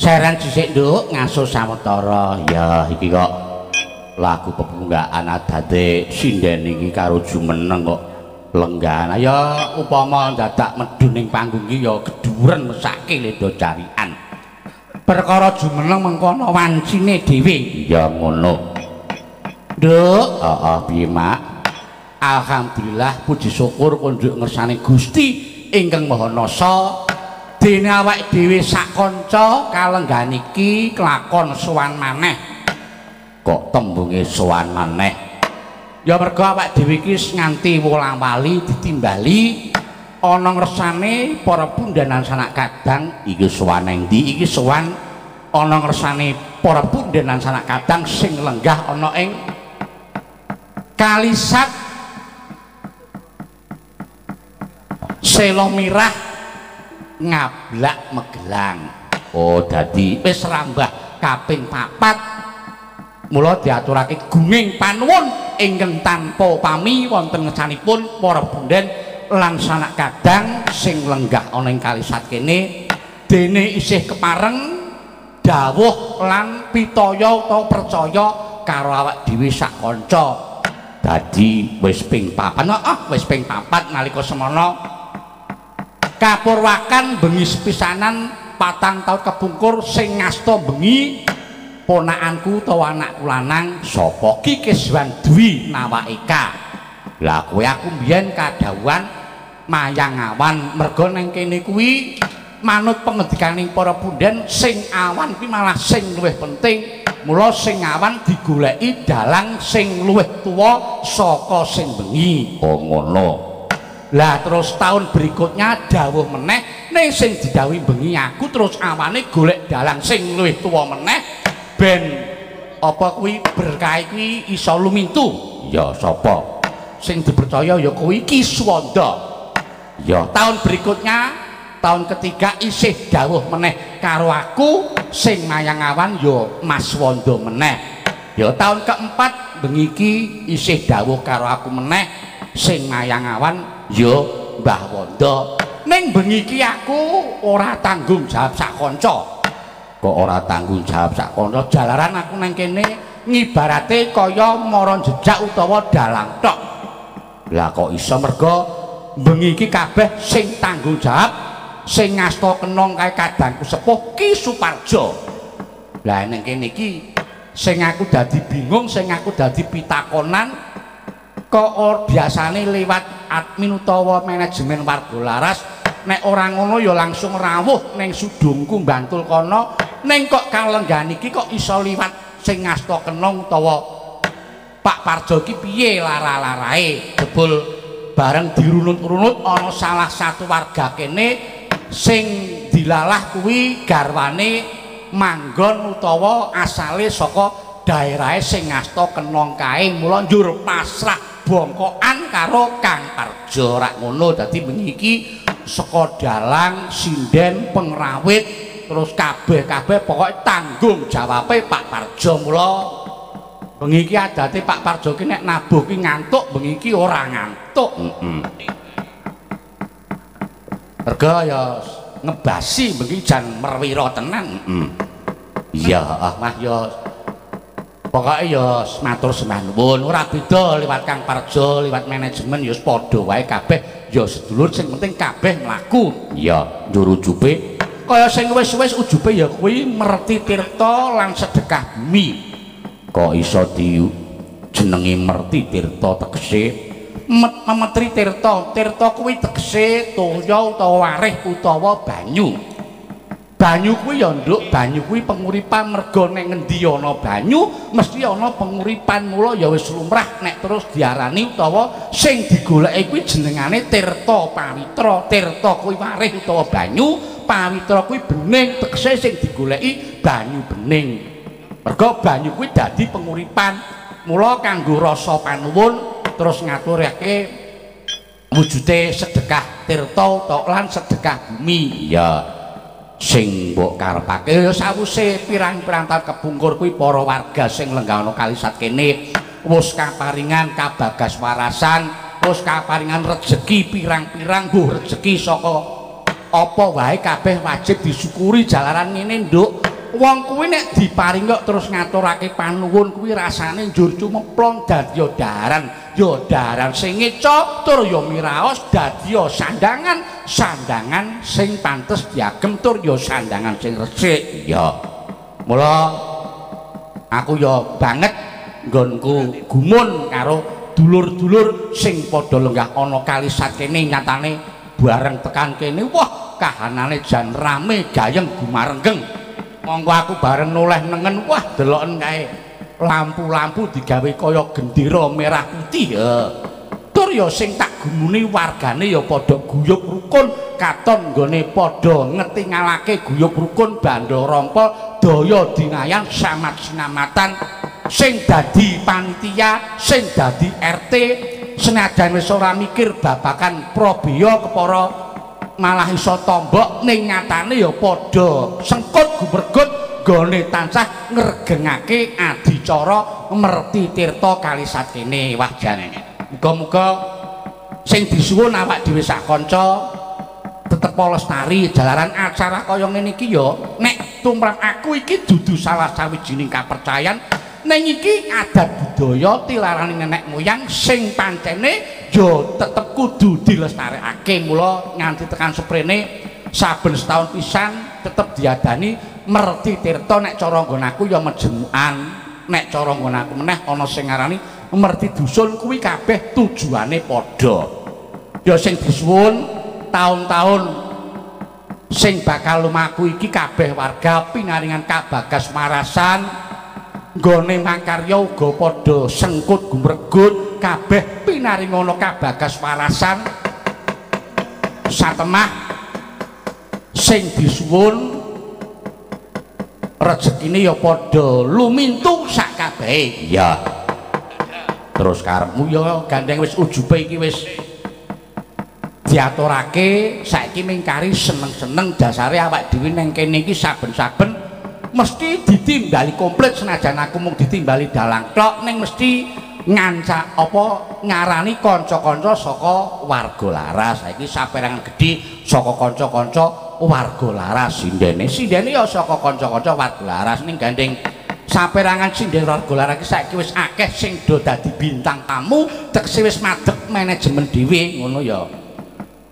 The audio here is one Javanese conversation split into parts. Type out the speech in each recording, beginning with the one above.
Saran dhisik nduk ngaso sawetara. Ya iki kok lagu pepunggaan adate sinden iki karo jumeneng kok lenggahan. Ya upama dadak medhun ning panggung iki ya keduren mesake lendo carian. Perkara jumeneng mengkono wancine dhewe. Ya ngono. Nduk, heeh piye Mak? Alhamdulillah puji syukur kunjuk ngersane Gusti ingkang Maha Nasa. Dene awake dhewe sak kanca kalenggahan iki kelakon sowan maneh. Kok tembunge sowan maneh? Ya mergo awake dhewe iki nganti wola-wali ditimbali ana ngersane para pundhen lan sanak kadang iki sowan nang ndi? Iki sowan ana ngersane para pundhen lan sanak kadang sing lenggah ana ing Kalisat Selomirah Ngablak Magelang. Oh dadi wis rambah kaping 4. Mula diaturake gunging panuwun ingkang tanpa pami wonten ngersanipun para punden lan sanak kadang sing lenggah ana ing Kalisat kene dene isih kepareng dawuh lan pitaya utawa percaya karo awak dhewe sak kanca. Dadi wis ping 4. Heeh, wis ping 4 nalika semana kapurwakan bengi sepisanan 4 taun kepungkur sing ngasta bengi ponakanku utawa anakku lanang sapa Ki Keswan Dwi Nawaeka. Lah kowe aku mbiyen kadhawuhan mayang awan merga nang kene kuwi manut pengendikaning para punden sing awan kuwi malah sing luwih penting. Mula sing awan digoleki dalang sing luwih tuwa saka sing bengi. Oh ngono. Lah terus tahun berikutnya dawuh meneh ning sing didhawuhi bengi aku terus awane golek dalang sing luwih tuwa meneh ben apa kuwi berkah kuwi iso lumintu. Ya sapa? Sing dipercaya ya kuwi Ki Suwanda. Ya tahun berikutnya tahun ketiga isih dawuh meneh karo aku sing mayang awan ya Mas Wanda meneh. Ya tahun keempat bengi iki isih dawuh karo aku meneh sing mayang awan ya Mbah Wanda. Ning bengi iki aku ora tanggung jawab sak kanca. Kok ora tanggung jawab sak kanca? Jalaran aku nang kene ngibarate kaya mara jejak utawa dalang tok. Lah kok iso merga bengi iki kabeh sing tanggung jawab sing ngasta kenong kae kadangku sepuh Ki Suparjo. Lah ning kene iki sing aku dadi bingung, sing aku dadi pitakonan kok biasane lewat admin utawa manajemen warga laras nek ora ngono ya langsung rawuh ning sudungku Bantul kono, ning kok kalenggahan iki kok iso liwat sing ngasta kenong utawa Pak Parjo iki piye lara-larae. Jebul bareng dirunut-runut ana salah satu warga kene sing dilalah kuwi garwane manggon utawa asale saka daerahe sing ngasta Kenong kae. Mula njur pasrah bongkokan karo Kang Parjo rak ngono. Dadi bengi iki saka dalang, sinden, pengrawit, terus kabeh-kabeh pokoke tanggung jawabe Pak Parjo. Mula bengi iki adate Pak Parjo ki nek nabuh ki ngantuk, bengi iki ora ngantuk. Merga ya ngebasi bengi jan merwira tenan. Iya, mah ya pokoke ya matur sembah nuwun, ora beda liwat Kang Parjo, liwat manajemen ya padha wae kabeh ya sedulur, sing penting kabeh mlaku. Iya, njur ujube kaya sing wis-wis ujube ya kuwi merti tirta lan sedekah bumi. Kok iso dijenengi merti tirta tegese memetri tirta. Tirta kuwi tegese toya utawa warih utawa banyu. Banyu kuwi ya nduk, banyu kuwi penguripan, merga nek ngendi ana banyu mesti ana penguripan. Mula ya wis lumrah nek terus diarani utawa sing digoleki kuwi jenengane tirta pawitra. Tirta kuwi warih utawa banyu, pawitra kuwi bening, tegese sing digoleki banyu bening. Merga banyu kuwi dadi penguripan. Mula kanggo rasa panuwun terus ngaturake wujude sedekah tirta utawa lan sedekah bumi. Iya, sing mbok karepake ya sawuse pirang-pirang taun kepungkur kuwi para warga sing lenggah ana kalisat kene wis kaparingan kabagas warasan, wis kaparingan rejeki pirang-pirang, mbuh rejeki saka apa wae kabeh wajib disyukuri. Jalaran ngene nduk, wong kuwi nek diparing kok terus ngaturake panuwun kuwi rasane njur cumeplong dadi daharan, ya daharan sing ngeca tur ya miraos dadi sandangan, sandangan sing pantes diagem tur ya sandangan sing resik. Ya mula aku ya banget nggonku gumun karo dulur-dulur sing padha lenggah ana kalisat kene, nyatane bareng tekan kene wah kahanane jan rame gayeng gumarenggeng. Monggo aku bareng noleh nengen, wah deloken kae lampu-lampu digawe kaya gendera merah putih. Ya tur ya sing tak gumuni wargane ya padha guyub rukun, katon nggone padha ngetingalake guyub rukun bandha rompol daya dinayan samat sinamatan. Sing dadi panitia, sing dadi RT senajan wis ora mikir babakan probeya kepara malah iso tombok, ning nyatane ya padha sengkut gumergut nggone tansah ngregengake adicara merti tirta kalisat kene. Wah jane muga-muga sing disuwun awak dhewe sak kanca tetep lestari. Jalaran acara kaya ngene iki ya nek tumrap aku iki dudu salah sawijining kapercayan, ning iki adat budaya tilarane nenek moyang sing pancene ya tetep kudu dilestarekake. Mula nganti tekan seprene saben setahun pisan tetep diadani merti tirta. Nek cara nggon aku ya mejemukan, nek cara nggon aku meneh ana sing ngarani merti dusun, kuwi kabeh tujuane padha. Ya sing disuwun taun-taun sing bakal lumaku iki kabeh warga pinaringan kabagas marasan nggone makarya uga padha sengkut gumregut kabeh pinaringono kabagas warasan. Satemah sing disuwun rejekine ya padha lumintu sak kabehe. Iya, terus karepmu ya gandeng wis ujube iki wis diaturake, saiki mingkari seneng-seneng. Dasare awak dhewe nang kene iki saben-saben mesti ditimbali komplit, senajan aku mung ditimbali dalang tok ning mesti ngancak apa ngarani kanca-kanca saka warga laras. Saiki saperangan gedhe saka kanca-kanca warga laras, sindene sindene ya saka kanca-kanca warga laras. Ning gandeng saperangan sinden warga laras iki saiki wis akeh sing do dadi bintang tamu, tegese wis madeg manajemen dhewe ngono ya.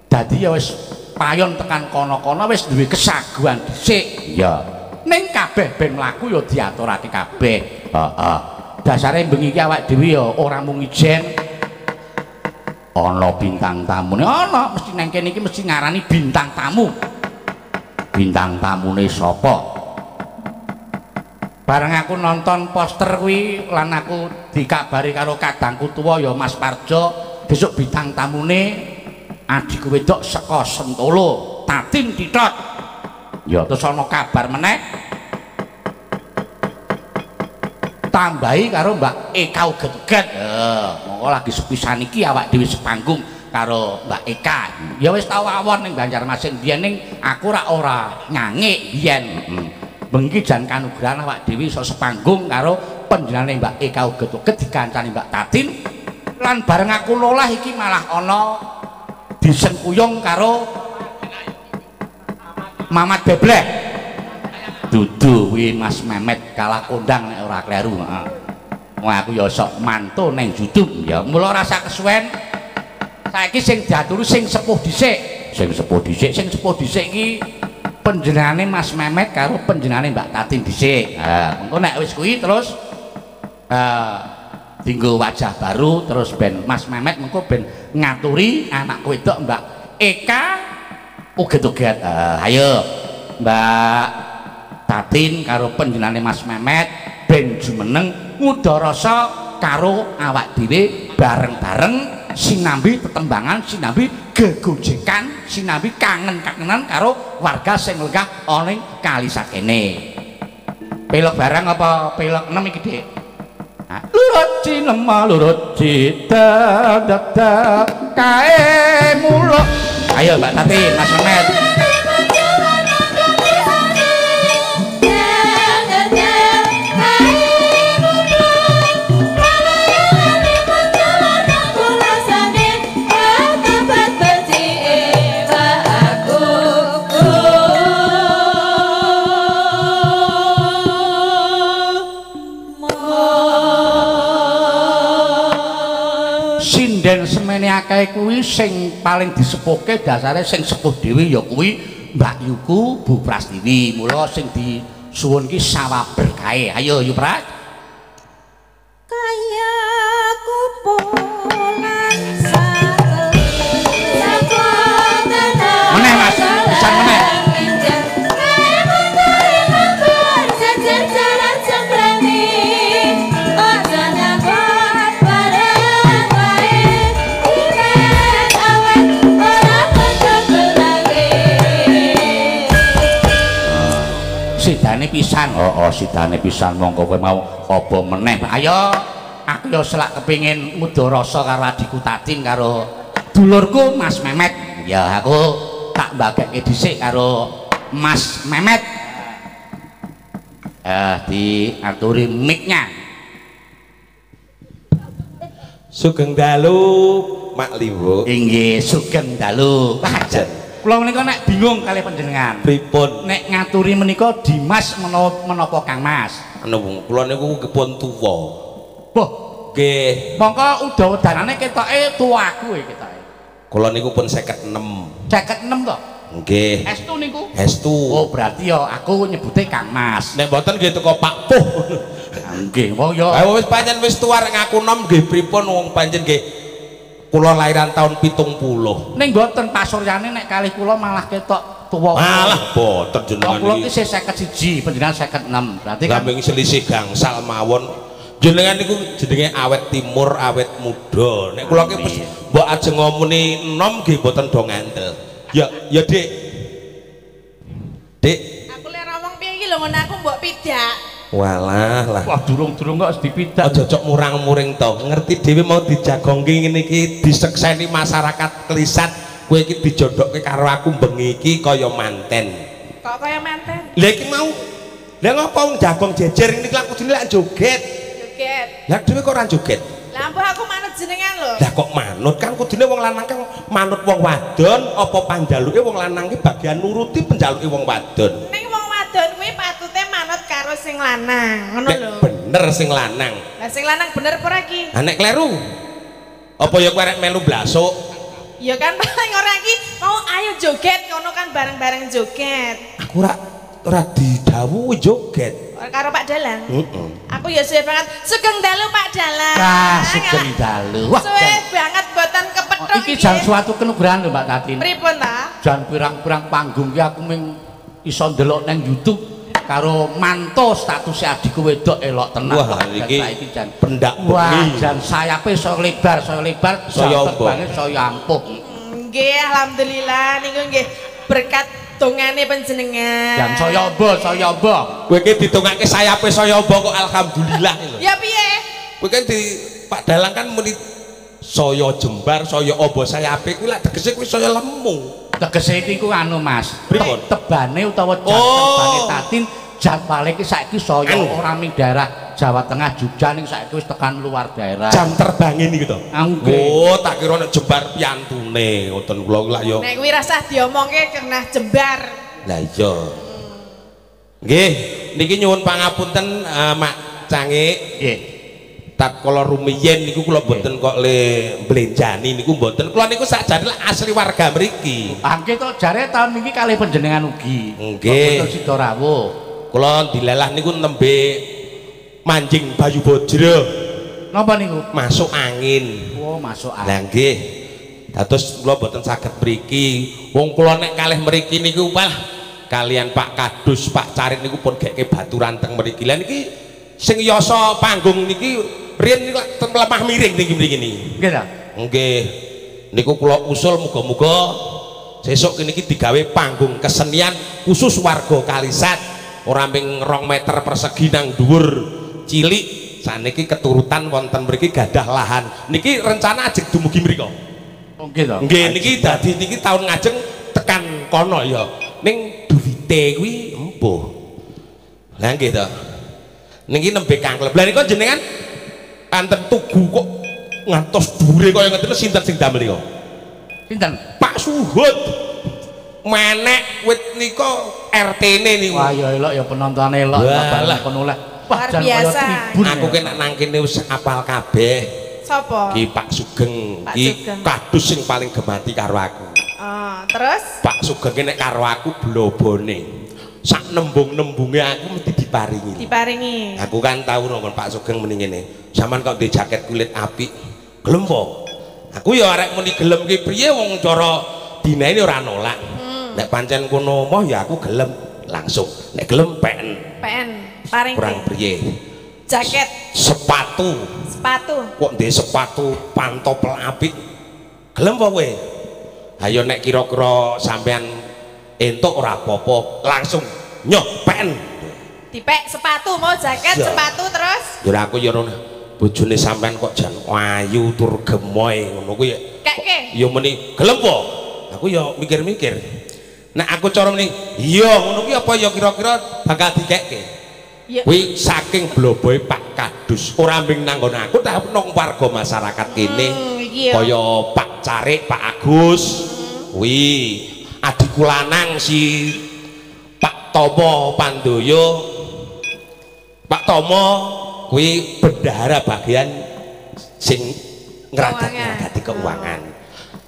Dadi ya wis payon tekan kono-kono wis duwe kesaguhan dhisik. Ya ning kabeh ben mlaku ya diaturake kabeh. Heeh. Dasare bengi iki awak dhewe ya ora mung ijen ana bintang tamune, ana mesti nang kene iki mesti ngarani bintang tamu. Bintang tamune sapa? Bareng aku nonton poster kuwi lan aku dikabari karo kadangku tuwa ya Mas Parjo, besok bintang tamune adikku wedok saka Sentolo, Tatin Titot. Ya terus ana kabar meneh Tambahi karo Mbak Eka uget-uget. Monggo lagi sepisan iki awak dhewe sepanggung karo Mbak Eka. Ya wis tau awon ning Banjarmasin biyen ning aku ora ora nyangik biyen. Bengi jan kanugrahan awak dhewe iso sepanggung karo panjenengane Mbak Eka uget-uget dikancani Mbak Tatin. Lan bareng aku lolah iki malah ana disengkuyung karo Mamat Beblek. Dudu kuwi Mas Memet kalah kondang nek ora kleru. Heeh. Wong aku ya sok mantu ning YouTube ya. Mula rasa kesuwen saiki sing diaturi sing sepuh dhisik. Sing sepuh dhisik, sing sepuh dhisik iki panjenengane Mas Memet karo panjenengane Mbak Tatin dhisik. Ha, mengko nek wis kuwi terus dinggo wajah baru terus ben Mas Memet mengko ben ngaturi anak wedok Mbak Eka uget-uget. Ayo Mbak Tatin karo panjenengane Mas Memet ben jumeneng ngudarasa karo awak dhewe bareng-bareng sinambi tetembangan, sinambi gegojekan, sinambi kangen-kangenan karo warga sing lenggah ana ing kali sakene. Pelok barang apa pelok 6 iki, Dik? Lurut cinema lurut cita dada kae muluk. Ayo Mbak Tatin, Mas Memet. Sinden semene akeh kuwi sing paling disepuhke dasare sing sepuh dhewe ya kuwi Mbak Yuku Bu Prastiwi. Mula sing disuwun ki sawah berkahe. Ayo Yu Pras. Kaya kupulan meneh Mas, pisan meneh. Sidane pisan. Oh, sidane pisan mongko kowe mau apa meneh. Ayo, aku ya selak kepengin ngudarasa karo adikku Tatin karo dulurku Mas Memet. Ya aku tak mbagekke dhisik karo Mas Memet. Diaturi mic-nya. Sugeng dalu Mak Liwuk. Inggih, sugeng dalu. Pancen kula menika nek bingung kalih panjenengan. Pripun? Nek ngaturi menika Dimas menapa Kang Mas? Anu kula niku pun tuwa. Boh, nggih. Mongko uda-udanane ketoke tuwa aku ketoke. Kula niku pun 56. 56 to? Nggih. Estu niku? Estu. Oh, berarti ya aku nyebute Kang Mas. Nek mboten nggih teko Pak Puh. Nggih, wong ya. Ha wis pancen wis tuwa rek ngaku nom nggih pripun wong pancen nggih. Kula lahiran tahun 70. Ning mboten pasuryane nek kalih kula malah ketok tuwa. Malah boten jenengan iki. Kula iki isih 51, panjenengan 56. Berarti kan lambeng selisih gangsal mawon. Jenengan niku jenenge awet timur, awet muda. Nek kula ki wis mbok ajeng ngomuni enom nggih mboten do ngandel. Ya, ya Dik. Dik. Aku lek ngomong piye iki lho ngono aku mbok pidak. Walah lah. Wah, durung-durung kok dipidak. Aja cok murang-muring to. Ngerti dhewe mau dijagongke ngene iki disekseni masyarakat Klisat, kowe iki dijodokke karo aku bengi iki kaya manten. Kok kaya manten? Lha iki mau. Lah ngopo wong jagong jejer ngene iki lak kudune lak joget. Joget. Lah dhewe kok ora joget? Lah ampuh aku manut jenengan lho. Lah kok manut? Kan kudune wong lanang kan manut wong wadon, apa panjaluke wong lanang ki bagian nuruti penjaluke wong wadon. Ning wong wadon kuwi patute manut karo sing lanang, ngono lho. Bener sing lanang. Lah sing lanang bener apa ora iki? Lah nek kleru. Apa ya kowe arek melu blasuk? Ya kan paling ora iki mau ayo joget ngono kan bareng-bareng joget. Aku ora didhawuhi joget. Karo Pak Dalang. Heeh. Aku ya suwe banget. Sugeng dalu Pak Dalang. Wah, sugeng dalu. Wah, suwe banget mboten kepethuk iki. Jan suatu kenugrahan lho Mbak Tatin. Pripun ta? Jan pirang-pirang panggung ki aku ming iso ndelok nang YouTube karo manto status adikku wedok elok tenan. Wah, iki jan pendak bengi. Wah, jan sayape saya lebar, saya ampuh. Saya ampuh. Nggih, alhamdulillah niku nggih berkat dongane panjenengan. Yang saya amba, saya amba. Kowe iki ditungake sayape saya amba kok alhamdulillah lho. Ya piye? Kowe kan di Pak Dalang kan muni saya jembar, saya amba sayape kuwi lak tegese kuwi saya lemu. Tegese iki ku anu Mas, tebane utawa jam tebane Tatin jadwale iki saiki saya ora ming daerah Jawa Tengah Jogja ning saiki wis tekan luar daerah. Jam terbange niku to. Oh, tak kira nek jembar piantune ngoten kula lak ya. Nek kuwi rasah diomongke kena jembar. Lah iya. Nggih, niki nyuwun pangapunten Mak Cangik. Nggih. Tatkala rumiyin niku kula mboten kok le mblenjani niku mboten. Kula niku sakjane asli warga mriki. Ah nggih to, jare taun niki kalih panjenengan ugi. Nggih. Mboten sida rawuh. Kula dilelah niku nembe manjing Bayu Bojro. Napa niku? Masuk angin. Oh, masuk angin. Lah nggih. Dados kula mboten saged mriki. Wong kula nek kalih mriki niku malah kalian Pak Kadus, Pak Carit niku pun gekke baturan teng mriki. Lah niki sing yasa panggung niki riyen niku teng lemah miring niki mriki niki. Nggih ta? Nggih. Niku kula usul muga-muga sesuk niki digawe panggung kesenian khusus warga Kalisat. Ora ming 2 meter persegi nang dhuwur cilik saniki keturutan wonten mriki gadah lahan. Niki rencana ajeng dumugi mriko. Nggih to. Nggih niki dadi niki taun ngajeng tekan kono ya. Ning duwite kuwi embuh. Lah nggih to. Niki nembe kangklep. Lah niku jenengan anten tugu kok ngantos dhuwure kaya ngeten sinten sing damel niku? Sinten? Pak Suhud. Menek wit nika RT-ne niku. Wah ya elok ya penontone elok kono oleh. Luar biasa. Aku ki nek nang kene wis apal kabeh. Sapa? Ki Pak Sugeng. Ki kadus sing paling gemati karo aku. Oh, terus? Pak Sugeng ki nek karo aku blobone. Sak nembung-nembunge aku mesti diparingi. Diparingi. Aku kan tau nongkon Pak Sugeng muni ngene. Sampeyan kok ndek jaket kulit apik. Gelem po? Aku ya arek muni gelem ki priye wong cara dinaine ora nolak. Nek pancen kono moh ya aku gelem langsung. Nek gelem PN. PN. Paring kurang priye? Jaket, sepatu. Sepatu. Kok ndek sepatu pantopel apik. Gelem apa kowe? Ayo nek kira-kira sampean entuk ora apa-apa, langsung nyoh PN. Dipek sepatu mau jaket, ya. Sepatu terus. Ya aku ya ngono. Bojone sampean kok jan ayu tur gemoy ngono kuwi ya. Keke. Ya muni gelem apa? Aku ya mikir-mikir. Nek aku cara muni iya ngono kuwi apa ya kira-kira bakal dikekke. Kuwi saking bloboe Pak Kadus ora ming nang nggon aku ta nang warga masyarakat kene. Kaya Pak Carik, Pak Agus. Kuwi adikku lanang si Pak Tomo Pandoyo. Pak Tomo kuwi bendahara bagian sing ngragat-ngragati keuangan.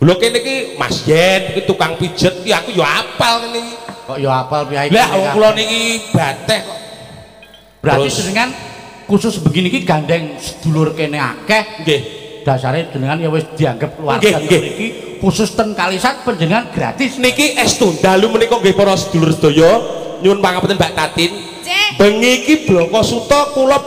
Lho kene iki Mas Yen iki tukang pijet iki aku ya apal ngene iki. Kok ya apal piye iki? Lah wong kula niki bateh kok. Berarti jenengan khusus begini iki gandeng sedulur kene akeh. Nggih. Dasare jenengan ya wis dianggap keluarga mriki khusus ten Kalisat panjenengan gratis. Niki estu dalu menika nggih para sedulur sedaya nyuwun pangapunten Mbak Tatin. Bengi iki Blangkasuta kula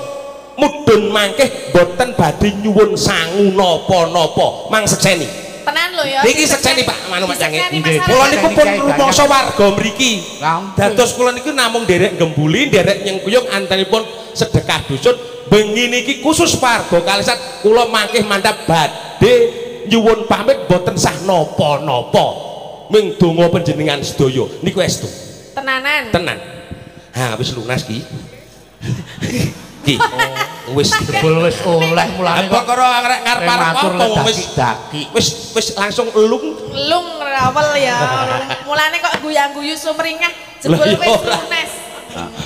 mudhun mangkeh mboten badhe nyuwun sangu napa-napa. Mang sekseni. Tenan lho ya. Niki sekseni Pak Manu Mak Cangik. Kula niku pun rumangsa warga mriki. Dados kula niku namung nderek gembuli, nderek nyengkuyung antanipun sedekah dusun. Bengi niki khusus warga Kalisat kula mangkeh mantap badhe nyuwun pamit mboten sah napa-napa. Ming donga panjenengan sedaya niku estu. Tenanan. Tenan. Ha wis lunas ki. Ki. Wis jebul wis oleh mulane kok perkara arek ngarep-arep apa wis daki. Wis wis langsung elung. Elung rawel ya. Mulane kok guyang-guyu sumringah jebul wis lunas.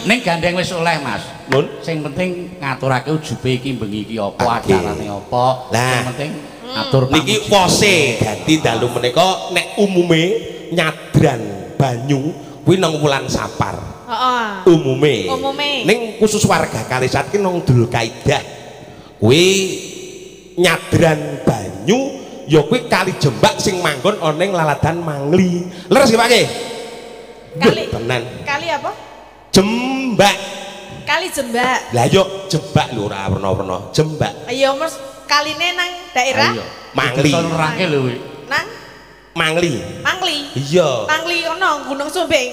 Ning gandeng wis oleh Mas. Nun. Sing penting ngaturake ujube iki bengi iki apa acarane apa. Sing penting ngatur niki pose dadi dalu menika nek umume nyadran banyu kuwi nang wulan Sapar. Heeh. Umume. Umume. Ning khusus warga Kalisat ki nang Dulkaidah. Kuwi nyadran banyu ya kuwi kali Jembak sing manggon ana ning Laladan Mangli. Leres nggih Pak nggih? Kali. Tenan. Kali apa? Jembak. Kali Jembak. Lah yo Jembak lho ora werna-werna, Jembak. Ayo Mas, kaline nang daerah Mangli. Nerangke lho kuwi. Nang Mangli. Mangli. Iya. Mangli kono Gunung Sumbing.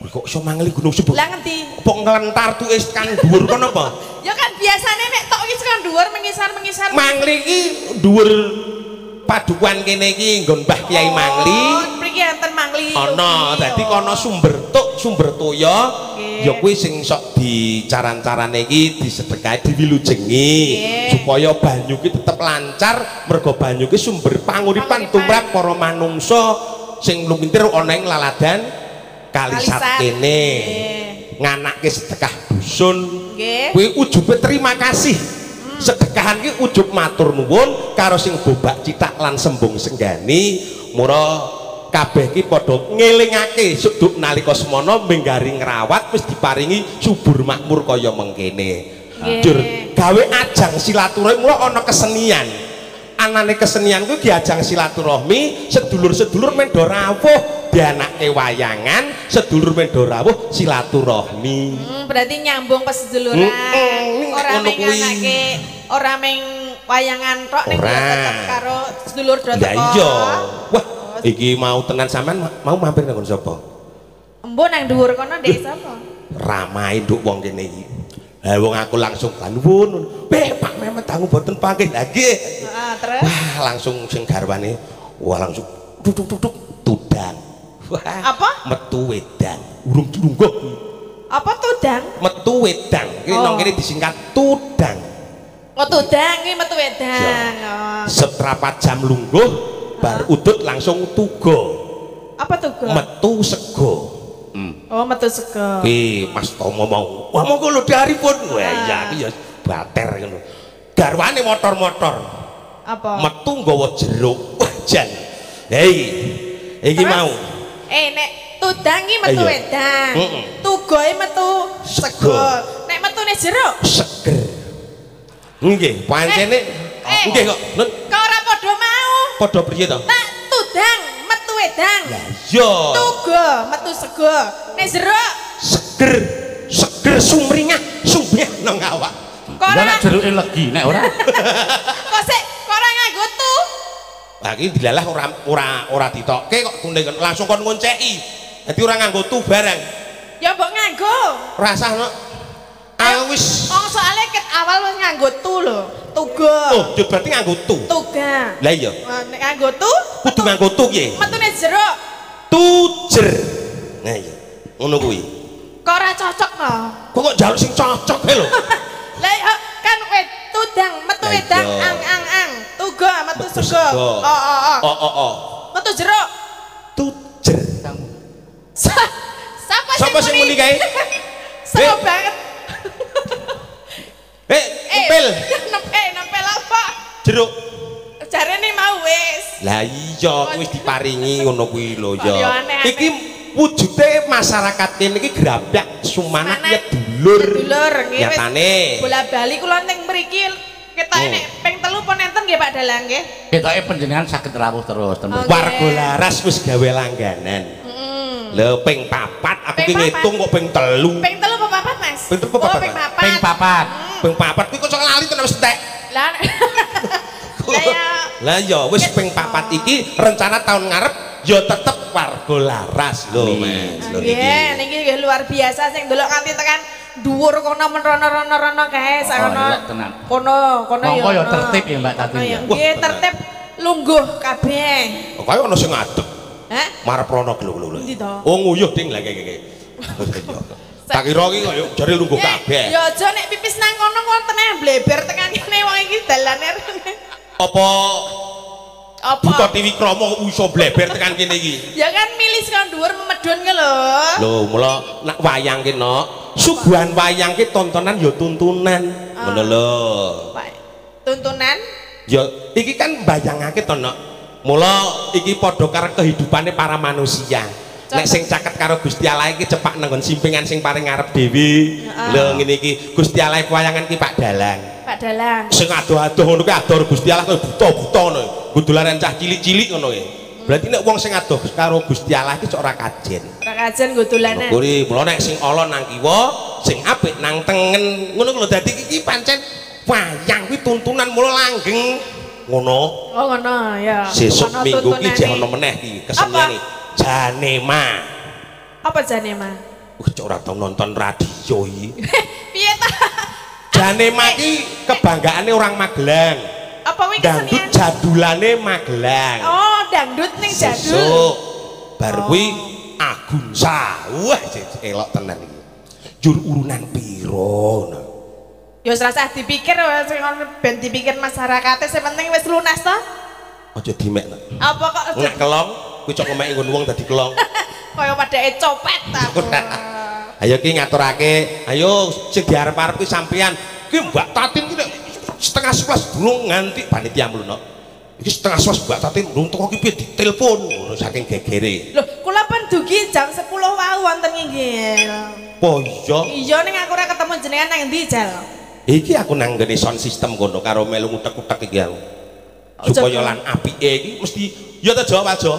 Kok iso mangli Gunung Sumbing? Lah ngendi? Apa nglentar tuke kan dhuwur kono apa? Ya kan biasane nek tok iki kan dhuwur mengisar-mengisar. Mangli iki dhuwur padukuan kene iki nggon Mbah Kyai Mangli. Oh, mriki enten Mangli. Ana, dadi kono sumber tuk, sumber toya ya kuwi sing sok dicaran-carane iki disedekahi diwilujengi supaya banyu ki tetep lancar mergo banyu ki sumber panguripan tumrap para manungsa sing lumintir ana ing laladan Kalisat kene. Nganake sedekah dusun. Kuwi ujube terima kasih. Sedekahan ki ujub matur nuwun karo sing bobak cithak lan sembung senggani mura kabeh ki padha ngelingake suduk nalika semana minggari ngrawat wis diparingi subur makmur kaya mengkene. Jur gawe ajang silaturahmi mula ana kesenian. Anane kesenian kuwi ki ajang silaturahmi sedulur-sedulur men do rawuh dianake wayangan sedulur men do rawuh silaturahmi. Berarti nyambung peseduluran. Ora meng anake, ora meng wayangan tok ning tetep karo sedulur do teko. Lah iya. Wah, iki mau tenan sampean mau mampir nang sapa? Embo nang dhuwur kono ndek sapa? Ramae nduk wong kene iki. Lah wong aku langsung nuwun. Beh, Pak Memet dangu boten panggih. Lah nggih. Heeh, terus. Wah, langsung sing garwane wah langsung tuk tuk tuk tudang. Wah. Apa? Metu wedang. Urung dilungguh kuwi. Apa tudang? Metu wedang. Iki nang kene disingkat tudang. Oh, tudang iki metu wedang. Oh. Seprapat jam lungguh bar udut langsung tuga. Apa tuga? Metu sego. Oh, metu sego. Ki Mas Tomo mau. Wah, monggo lho diaripun. Wah, iya iki ya bater ngono. Garwane motor-motor. Apa? Metu nggawa jeruk. Wah, jan. Hei. Iki mau. Nek tudang iki metu wedang. Tugoe metu sego. Nek metune jeruk seger. Nggih, pancene nggih kok. Kok ora padha mau? Padha priye to? Tak tudang metu wedang. Lah iya. Tugo metu sego. Nek jeruk seger. Seger sumringah, sumringah nang awak. Kok ora jeruke legi nek ora. Kok sik kok ora nganggo tu? Lah iki dilalah ora ditokke kok tune langsung kon ngonceki. Dadi ora nganggo tu barang. Ya mbok nganggo. Rasah no. Ah wis. Wong soalé ket awal wis nganggo tu lho. Tuga. Oh, berarti nganggo tu. Tuga. Lah iya. Nek nganggo tu, kudu nganggo tu piye? Metune jeruk. Tujer. Nah iya. Ngono kuwi. Kok ora cocok to? Kok njaluk sing cocok e lho. Lah kan wit tudang metu wedang ang ang ang. Tuga metu sego. Oh oh oh. Oh oh oh. Metu jeruk. Tujer. Sapa sing muni kae? Seru banget. Nempel. Nempel apa? Jeruk. Jarene mau wis. Lah iya wis diparingi ngono kuwi lho ya. Iki wujude masyarakat kene iki grabyak sumanak nyedulur. Sedulur nggih. Nyatane. Bola-bali kula ning mriki ketoke nek ping 3 pun enten nggih Pak Dalang nggih. Ketoke panjenengan saged rawuh terus ten. Warga Laras wis gawe langganan. Lho ping 4 aku ki ngitung kok ping 3. Ping 3 apa 4 Mas? Ping 3 apa 4? Ping 4. Ping 4. Ping 4 kuwi kok sok lali tenan wis entek. Lah. Lah ya wis ping 4 iki rencana tahun ngarep ya tetep warga Laras lho Mas. Lho niki. Nggih, niki nggih luar biasa sing ndelok nganti tekan dhuwur kono menrono-rono-rono kae sakono. Kono kono ya. Monggo ya tertib ya Mbak Tatin ya. Nggih, tertib lungguh kabeh. Kaya ono sing ngadeg. Hah? Marep rono lho lho. Oh nguyuh ding lah kae. Tak kira iki kaya jare lungguh kabeh. Ya aja nek pipis nang kono kok teneh bleber tekan kene wong iki dalane. Apa Buta Tiwikrama iso bleber tekan kene iki. Ya kan milih saka dhuwur memedhun ke lho. Lho, mula nek wayang ki nok, suguhan wayang ki tontonan ya tuntunan. Ngono lho. Tuntunan? Ya iki kan bayangake to nok. Mula iki padha karo kehidupane para manusia. Nek sing caket karo Gusti Allah iki cepak nang nggon simpingan sing paling ngarep dhewe. Lho ngene iki Gusti Allah wayangan ki Pak Dalang. Pak Dalang. Sing adoh-adoh ngono ki adoh Gusti Allah kaya buta-buta ngono. Dolanan cah cilik-cilik ngono ki. Berarti nek wong sing adoh karo Gusti Allah iki cok ora kajen. Ora kajen nggo dolanan. Kuwi mula nek sing ala nang kiwa, sing apik nang tengen. Ngono lho dadi iki pancen wayang kuwi tuntunan mula langgeng. Ngono. Oh ngono ya. Sesuk minggu ki jeh ono meneh iki keseniane. Janema. Apa Janema? Cok ora tau nonton radio iki. Piye ta? Janema ki kebanggaane orang Magelang. Apa kuwi kesenian? Dangdut jadulane Magelang. Oh, dangdut ning jadul. Sesuk bar kuwi Agunsa. Wah, elok tenan iki. Jur urunan piro ngono. Ya wis rasah dipikir sing ben dipikir masyarakate sing penting wis lunas to. Aja dimek to. Apa kok nek kelong kuwi cok ngemeki nggon wong dadi kelong. Kaya padake copet aku. Ayo ki ngaturake, ayo sing diarep-arep ki sampean. Ki Mbak Tatin ki nek 10:30 durung nganti panitia mluno. Iki 10:30 Mbak Tatin durung teko ki piye ditelepon ngono saking gegere. Lho, kula pun dugi jam 10 wau wonten nginggil. Apa iya? Iya ning aku ora ketemu jenengan nang endi, Jal? Iki aku nang nggene sound system kono karo melu ngutek-utek iki aku. Supaya lan apike iki mesti ya ta Jo, Pak Jo.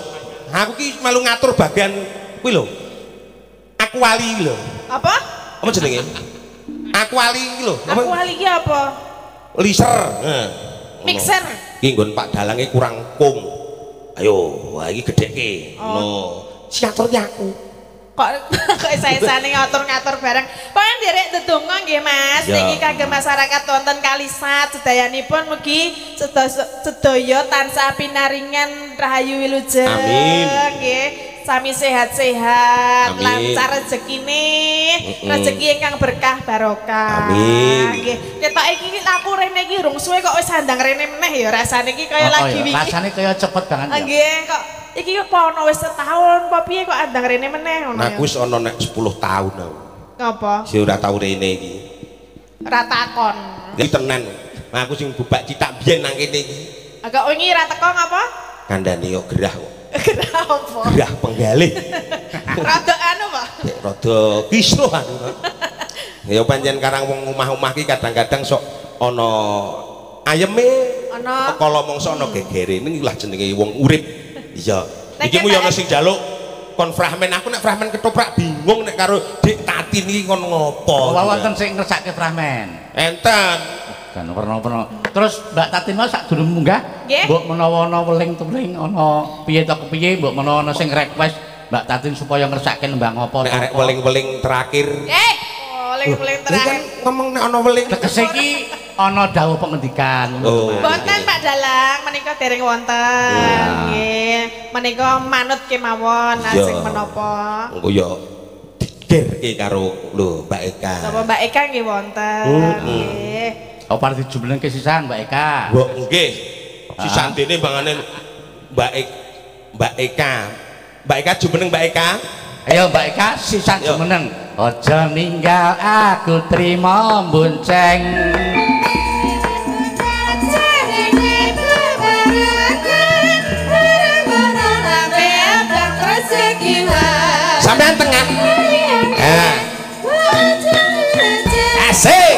Aku ki melu ngatur bagian kuwi lho. Aku wali lho. Apa? Apa jenenge? Aku wali iki lho. Aku wali iki apa? Liser. Heeh. Mixer. Iki nggon Pak Dalange kurang kung. Ayo, wah iki gedheke. Ngono. Sing ngatur ki aku. Kok kok isa-isane ngatur-ngatur bareng. Pokoke nderek ndedonga nggih Mas, niki kagem masyarakat wonten Kalisat sedayanipun mugi sedaya tansah pinaringan rahayu wilujeng. Amin. Nggih, sami sehat-sehat, lancar rezekine, rezeki ingkang berkah barokah. Amin. Nggih. Ketok iki aku rene iki urung suwe kok wis sandang rene meneh ya rasane iki kaya lagi wingi. Rasane kaya cepet banget ya. Nggih, kok iki kok ana wis setahun apa piye kok andang rene meneh ngono ya. Aku wis ana nek 10 tahun aku. Ngapa? Si ora tau rene iki. Ora takon. Iki tenan. Aku sing bubak citak biyen nang kene iki. Agak wingi ora teko ngapa? Kandhane yo gerah kok. Gerah apa? Gerah penggalih. Rada anu, Pak. Rada kisruh anu. Ya pancen karang wong omah-omah ki kadang-kadang sok ana ayeme, ana kala mangsa ana gegere. Ning lah jenenge wong urip. Iya. Iki mu yo ana sing njaluk kon fragmen, aku nek fragmen ketoprak bingung nek karo Dik Tatin iki kon ngopo. Wah wonten sing ngersake fragmen. Enten. Kan werna-werna. Terus Mbak Tatin mau sadurunge munggah, mbok menawa ana weling-tuling ana piye to kepiye mbok menawa ana sing request Mbak Tatin supaya ngersake nembang apa. Nek arek weling-weling terakhir. Weling-weling terakhir. Kan ngomong nek ana weling. Tegese iki ana dawuh pengendikan. Wonten Pak Dalang menika dereng wonten. Nggih, menika manut kemawon lajeng menapa. Engko ya digerke karo lho Mbak Eka. Sapa Mbak Eka nggih wonten. Nggih. Apa arep dijumlengke sisan Mbak Eka? Mbok nggih. Sisan dene bangane Mbak Eka. Mbak Eka jumeneng Mbak Eka. Ayo Mbak Eka sisan jumeneng. Aja ninggal aku trimo bonceng. Sampean tengah. Asik.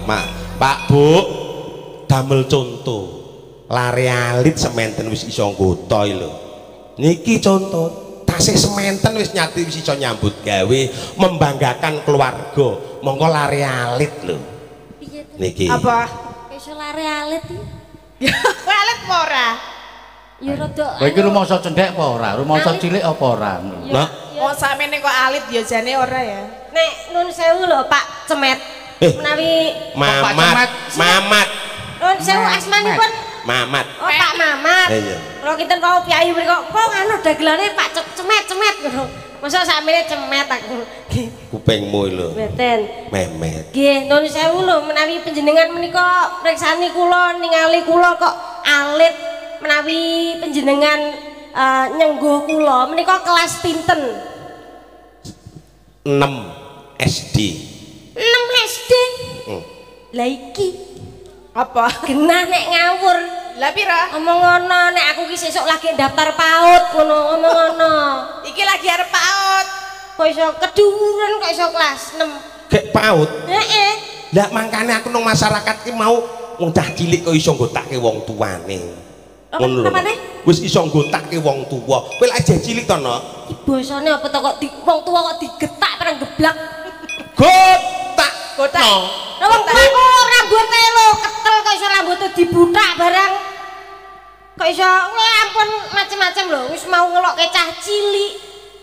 Mak, Pak Bu, damel contoh lare alit sementen wis iso nggoto lho. Niki contoh tasih sementen wis nyati wis iso nyambut gawe, membanggakan keluarga. Monggo lare alit lho. Piye to? Niki. Apa? Iso lare alit iki? Ya kowe alit apa ora? Ya rada. Kowe iki rumangsa cendhek apa ora? Rumangsa cilik apa ora? Lah, wong sakmene kok alit ya jane ora ya. Nek nun sewu lho Pak Cemet. Menawi Mamat, Mamat. Nun sewu asmanipun Mamat. Oh Pak Mamat. Iya. Kula kinten wau piyayi mriku, kok anu dagelane Pak Cemet-cemet ngono. Mosok sakmene cemet aku. Kupingmu lho. Mboten. Memet. Nggih, nun sewu lho menawi panjenengan menika mriksani kula ningali kula kok alit menawi panjenengan nyengguh kula menika kelas pinten? 6 SD. 6 SD. Lah iki apa? Genah nek ngawur. Lah pira? Omong ngono nek aku ki sesuk lagi daftar PAUD ngono ngomong ngono. Iki lagi arep PAUD. Kok iso keduwuren kok iso kelas 6. Gek PAUD? Heeh. Lah mangkane aku nang masyarakat ki mau wong cah cilik kok iso nggotake wong tuane. Ngono lho. Wis iso nggotake wong tuwa. Kowe lak jeh cilik to, Nok? Iki basane apa to kok wong tuwa kok digetak perang geblak. Gotak. Gotak. Lah wong tuwa kok rambute lho ketel kok iso rambute dibuthak barang. Kok iso kowe ampun macem-macem lho wis mau ngelokke cah cilik.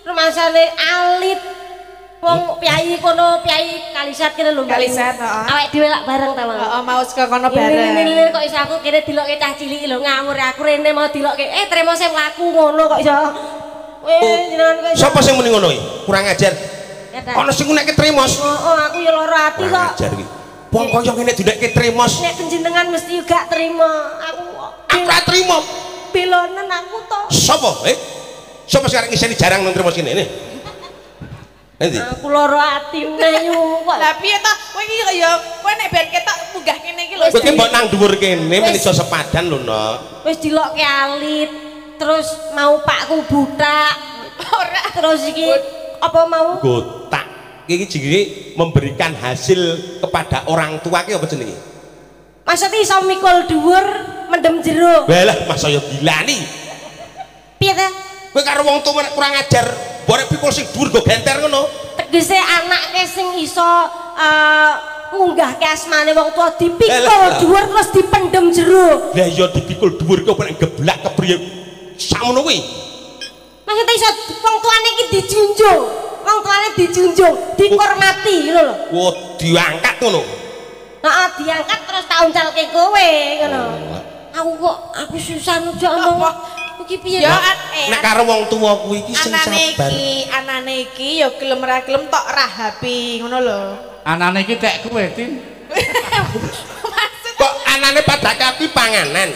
Rumasane alit. Wong piyayi kono piyayi Kalisat kene lho. Kalisat, heeh. Awake dhewe lak bareng ta, Mang. Heeh, mau saka kono bareng. Ini kok iso aku kene dilokke cah cilik lho ngawur aku rene mau dilokke. Tremo sing mlaku ngono kok iso. Jenengan kok iso. Sapa sing muni ngono iki? Kurang ajar. Ana sing ngunekke tremos. Heeh, aku ya lara ati kok. Kurang ajar iki. Wong kaya ngene dinekke tremos. Nek panjenengan mesti gak trimo. Aku ora trimo. Belonen aku to. Sapa? Sapa sekarang ngiseni jarang nang tremos kene ini? Endi? Aku lara ati yu kok. Lah piye to? Kowe iki ya kowe nek ben ketok munggah kene iki lho. Kowe iki mbok nang dhuwur kene men iso sepadan lho, Nok. Wis dilokke alit, terus mau pakku buthak. Ora. Terus iki apa mau? Gotak. Iki jenenge memberikan hasil kepada orang tua ki apa jenenge? Maksudnya iso mikul dhuwur mendem jero. Walah, masa ya gilani. Piye ta? Kowe karo wong tuwa nek kurang ajar, borek pikul sing dhuwur go genter ngono. Tegese anake sing iso ngunggahke asmane wong tuwa dipikul dhuwur terus dipendem jero. Lah iya dipikul dhuwur ki apa nek geblak kepriye sakmono kuwi. Maksudnya iso wong tuane iki dijunjung. Wong tuane dijunjung, dihormati ngono lho. Wah, diangkat ngono. Heeh, diangkat terus tak uncalke kowe ngono. Aku kok aku susah njok omong. Iki piye? Ya nek karo wong tuwa kuwi iki sing sabar. Anane iki ya gelem ra gelem tok rahapi ngono lho. Anane iki tek kowe, Tin. Kok anane padake aku panganan.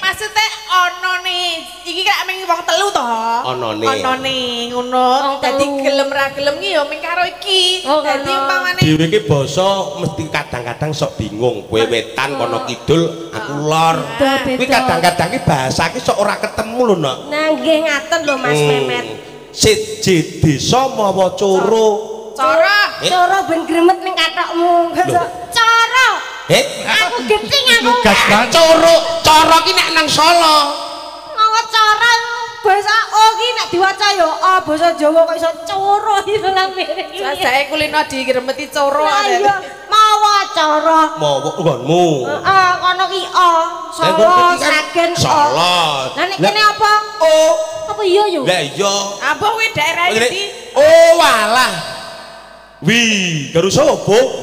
Maksudnya ono nih, iki kan ming wong telu to. Onone. Onone ngono. Dadi gelem ra gelem ki ya ming karo iki. Dadi umpamane dhewe iki basa mesti kadang-kadang sok bingung. Kowe wetan kono kidul, aku lor. Kuwi kadang-kadang ki bahasa ki sok ora ketemu lho, Nok. Nah nggih ngaten lho Mas Memet. Siji desa mawa coro. Cara. Cara ben gremet ning kathokmu. Cara. Aku geting aku. Coro, coro ki nek nang Solo. Mawa cara basa O ki nek diwaca ya O basa Jawa kok iso coro iki lambene. Sajake kulino digremeti coro. Iya, mawa cara. Mawa nggonmu. Heeh, kono ki O. Solo, Sragen O. Solo. Lah nek kene apa? O. Apa iya yo? Lah iya. Apa kuwi daerah iki? Oh walah. Wih, karo sapa?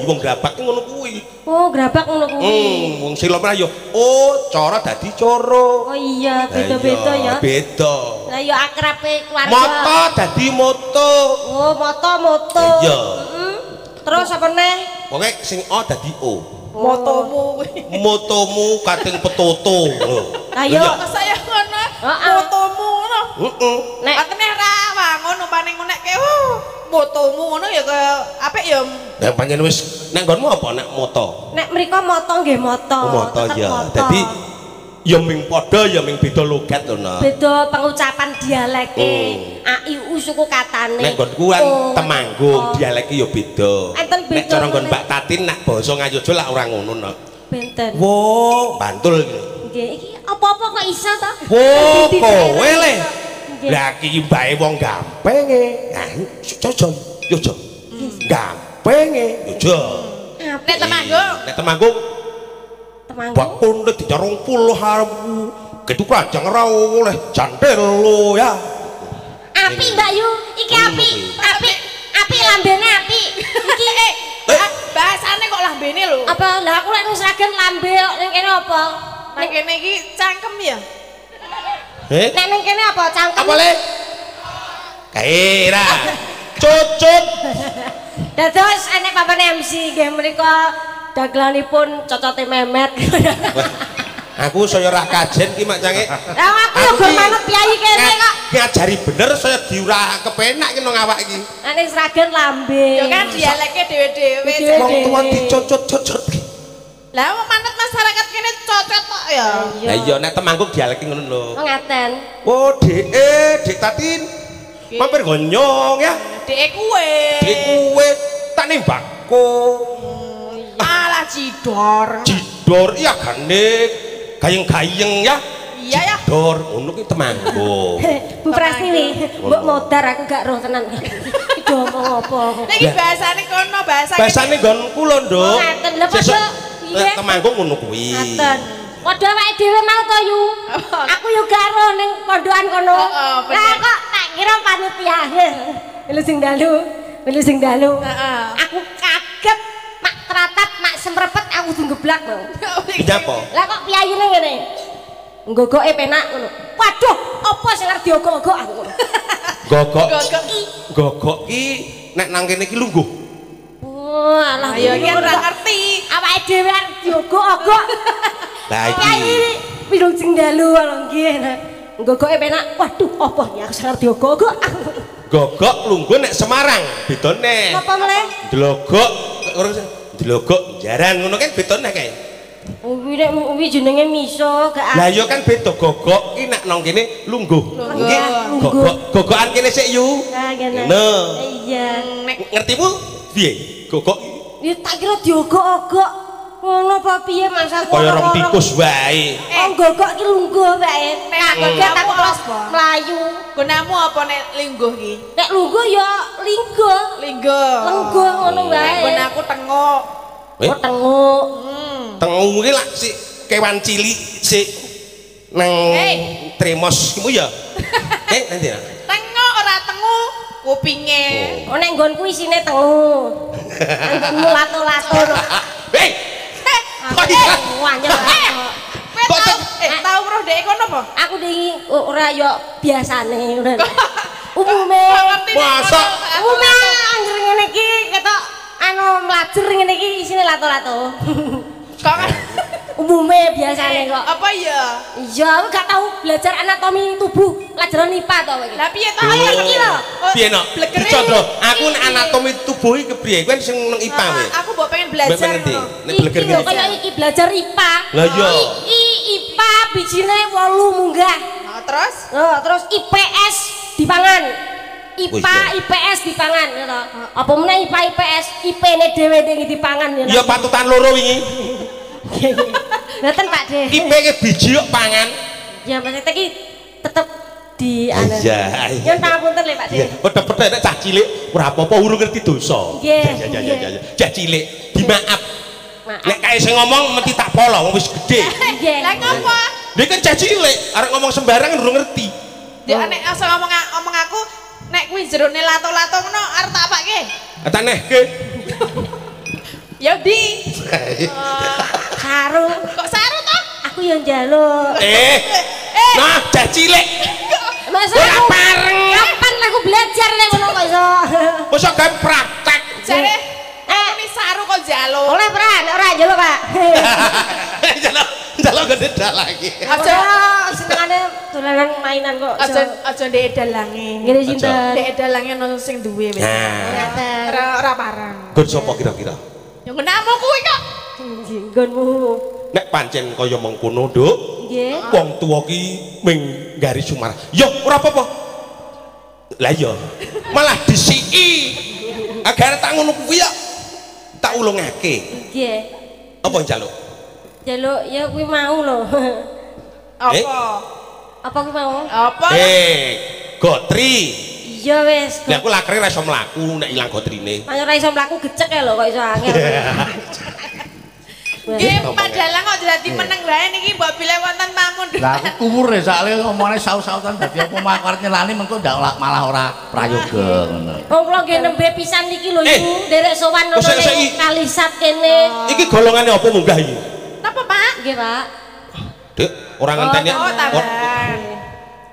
Wong grabak ngono kuwi. Oh, grabak ngono kuwi. Wong silop ra yo. Oh, cara dadi coro. Oh iya, beda-beda ya. Beda. Lah yo akrabe keluarga. Moto dadi moto. Oh, moto moto. Iya. Terus apa neh? Pokoke sing O dadi O. Motomu kuwi. Motomu kating petoto. Lah yo saya ngono. Motomu ngono. Heeh. Nek atene ra wangun umpane ngunekke motomu ngono ya kaya apik ya. Lah pancen wis nek nggonmu apa nek moto? Nek mriko moto nggih moto. Oh, moto ya. Dadi ya ming padha ya ming beda logat lho, Nak. Beda pengucapan dialeke. A I U suku katane. Nek nggonku kan Temanggung, dialeke ya beda. Nek cara nggon Mbak Tatin nak basa Ngayogya lak ora ngono, Nak. Benten. Wo, Bantul iki. Nggih, iki apa-apa kok iso to? Wo, kowe le. Lah iki mbae wong gampenge. Nah, jojo yo jo. Gampenge yo jo. Nek Temanggung. Nek Temanggung. Temanggung. Bakun dicarung puluh awu. Gedu krajang ora oleh jantil lo ya. Api Mbak Yu, iki api. Api, api lambene api. Iki bahasane kok lambene lho. Apa? Lah aku lek nang Sragen lambe kok ning kene apa? Nang kene iki cangkem ya. Nek ning kene apa cangkem? Apa le? Kae ra. Cucut. Dados enek papane MC nggih menika dagelanipun cocote Memet. Aku saya ora kajen ki mak cange. Lah aku yo gur manut piyayi kene kok. Ngajari bener saya diura kepenak ki nang awak iki. Nek ning Sragen lambe. Ya kan dialeke dhewe-dhewe. Wong tuwa dicucut-cucut. Lah wong manut masyarakat kene cocot tok ya. Lah iya nek Temanggung dialeke ngono lho. Ngaten. Oh, Dek, Dek Tatin. Mampir gonyong ya. Dek kuwe. Dek kuwe tak nembakku. Alah cidor. Cidor iya gane gayeng-gayeng ya. Iya ya. Cidor ngono ki Temanggung. Bu Prastiwi, mbok modar aku gak roh tenan. Iki omong apa? Iki bahasane kono, bahasane. Bahasane nggonku lho, Nduk. Ngaten. Lha padha piye? Temanggung ngono kuwi. Ngaten. Padha awake dhewe mau to, Yu. Aku yo gak roh ning pondokan kono. Lah kok tak kira panitia. Melu sing dalu, melu sing dalu. Aku kaget mak teratap, mak semrepet aku kudu geblak mau. Nyapa? Lah kok piyayine ngene. Nggogoke penak ngono. Waduh, apa sing arep diogok-ogok aku ngono. Gogok. Gogok ki nek nang kene iki lungguh. Oh, alah ya iki ora ngerti. Awake dhewe arep diogok-ogok. Lah iki. Piyayi wilujeng dalu lho nggih. Nggogoke penak. Waduh, apa iki aku sing arep diogok-ogok. Gogok lungguh nek Semarang bedone. Apa meneh? Dlogok dlogok jaran ngono kan bedone kae. Kuwi nek kuwi jenenge miso gak. Lah iya kan beda gogok ki nek nang kene lungguh. Nggih, gogok gogokan kene sik yu. Ha ngene. Iya. Ngertimu piye? Gogok. Ya tak kira diogok-ogok. Ngono apa piye Mas aku? Kaya rong tikus wae. Oh gogok ki lungguh wae. Kaget aku terus mlayu. Gunamu apa nek lungguh ki? Nek lungguh ya lingguh. Lingguh. Lengguh ngono wae. Gun aku tenguk. Oh tenguk. Tengu ki lak sik kewan cilik sik nang tremos iku ya. Nanti ya. Tengok ora tengu kupinge. Oh nek nggonku isine tengu. Nggonmu lato-lato. Hei. Kok iya? Kowe tau roh dhek kono apa? Aku wingi ora yo biasane ngono. Umume. Masa umume anggere ngene iki ketok anu mlajer ngene iki isine lato-lato. Kok umume biasane kok. Apa ya? Iya, aku gak tau belajar anatomi tubuh, pelajaran IPA to kowe iki. Lah piye to? Iki lho. Piye no? Dicandra, aku nek anatomi tubuh iki kepriye? Kowe sing nang IPA kowe. Aku mbok pengen belajar. Nek bleger ngene iki. Kaya iki belajar IPA. Lah iya. Iki IPA bijine 8 munggah. Nah, terus? Oh, terus IPS dipangan. IPA IPS dipangan ya to. Apa meneh IPA IPS, IP-ne dhewe ning dipangan ya. Ya patutan loro wingi. Mboten Pak De. IP ke biji kok pangan. Ya maksudnya iki tetep di anu. Iya. Nyun pangapunten lho Pak De. Pedhe-pedhe nek cah cilik ora apa-apa urung ngerti dosa. Ya ya ya. Cah cilik dimaaf. Nek kae sing ngomong mesti tak polo wong wis gedhe. Lah ngopo? Dia kan cah cilik, arek ngomong sembarangan urung ngerti. Ya nek asal ngomong aku nek kuwi jerone lato-lato ngono arep tak apake? Tak nehke. Ya di. Saru. Kok saru toh? Aku yang njaluk. Nah, cah cilik. Masa ora pareng. Kapan aku belajar nek ngono kok iso? Mosok gawe praktek. Jare ini saru kok njaluk. Oleh ora? Nek ora njaluk, Pak. Njaluk, njaluk gede lagi. Aja senengane dolanan mainan kok. Aja aja ndek dalange. Ngene sinten? Ndek dalange ono sing duwe wis. Ora ora parang. Nggon sapa kira-kira? Ya nggonmu kuwi kok. Nggonmu. Nek pancen kaya mengkono, Nduk. Nggih. Wong tuwa ki ming gari sumarah. Ya ora apa-apa. Lah iya. Malah disiki. Agar tak ngono kuwi ya tak ulungake. Nggih. Apa njaluk? Njaluk ya kuwi mau lho. Apa? Apa kuwi mau? Apa? Gotri. Iya wis. Lah aku lakre ora iso mlaku nek ilang gotrine. Ora iso mlaku gecek e lho kok iso angel. Nggih, padahal kok dadi meneng wae niki mbok bilih wonten tamu. Lah aku kuwur e soalé omongane saut-sautan dadi apa mau arep nyelani mengko ndak malah ora prayoga ngono. Wong kula nggih nembe pisan niki lho Yu, nderek sowan nang Kalisat kene. Iki golongane apa munggah iki? Napa, Pak? Nggih, Pak. Dik, ora ngenteni.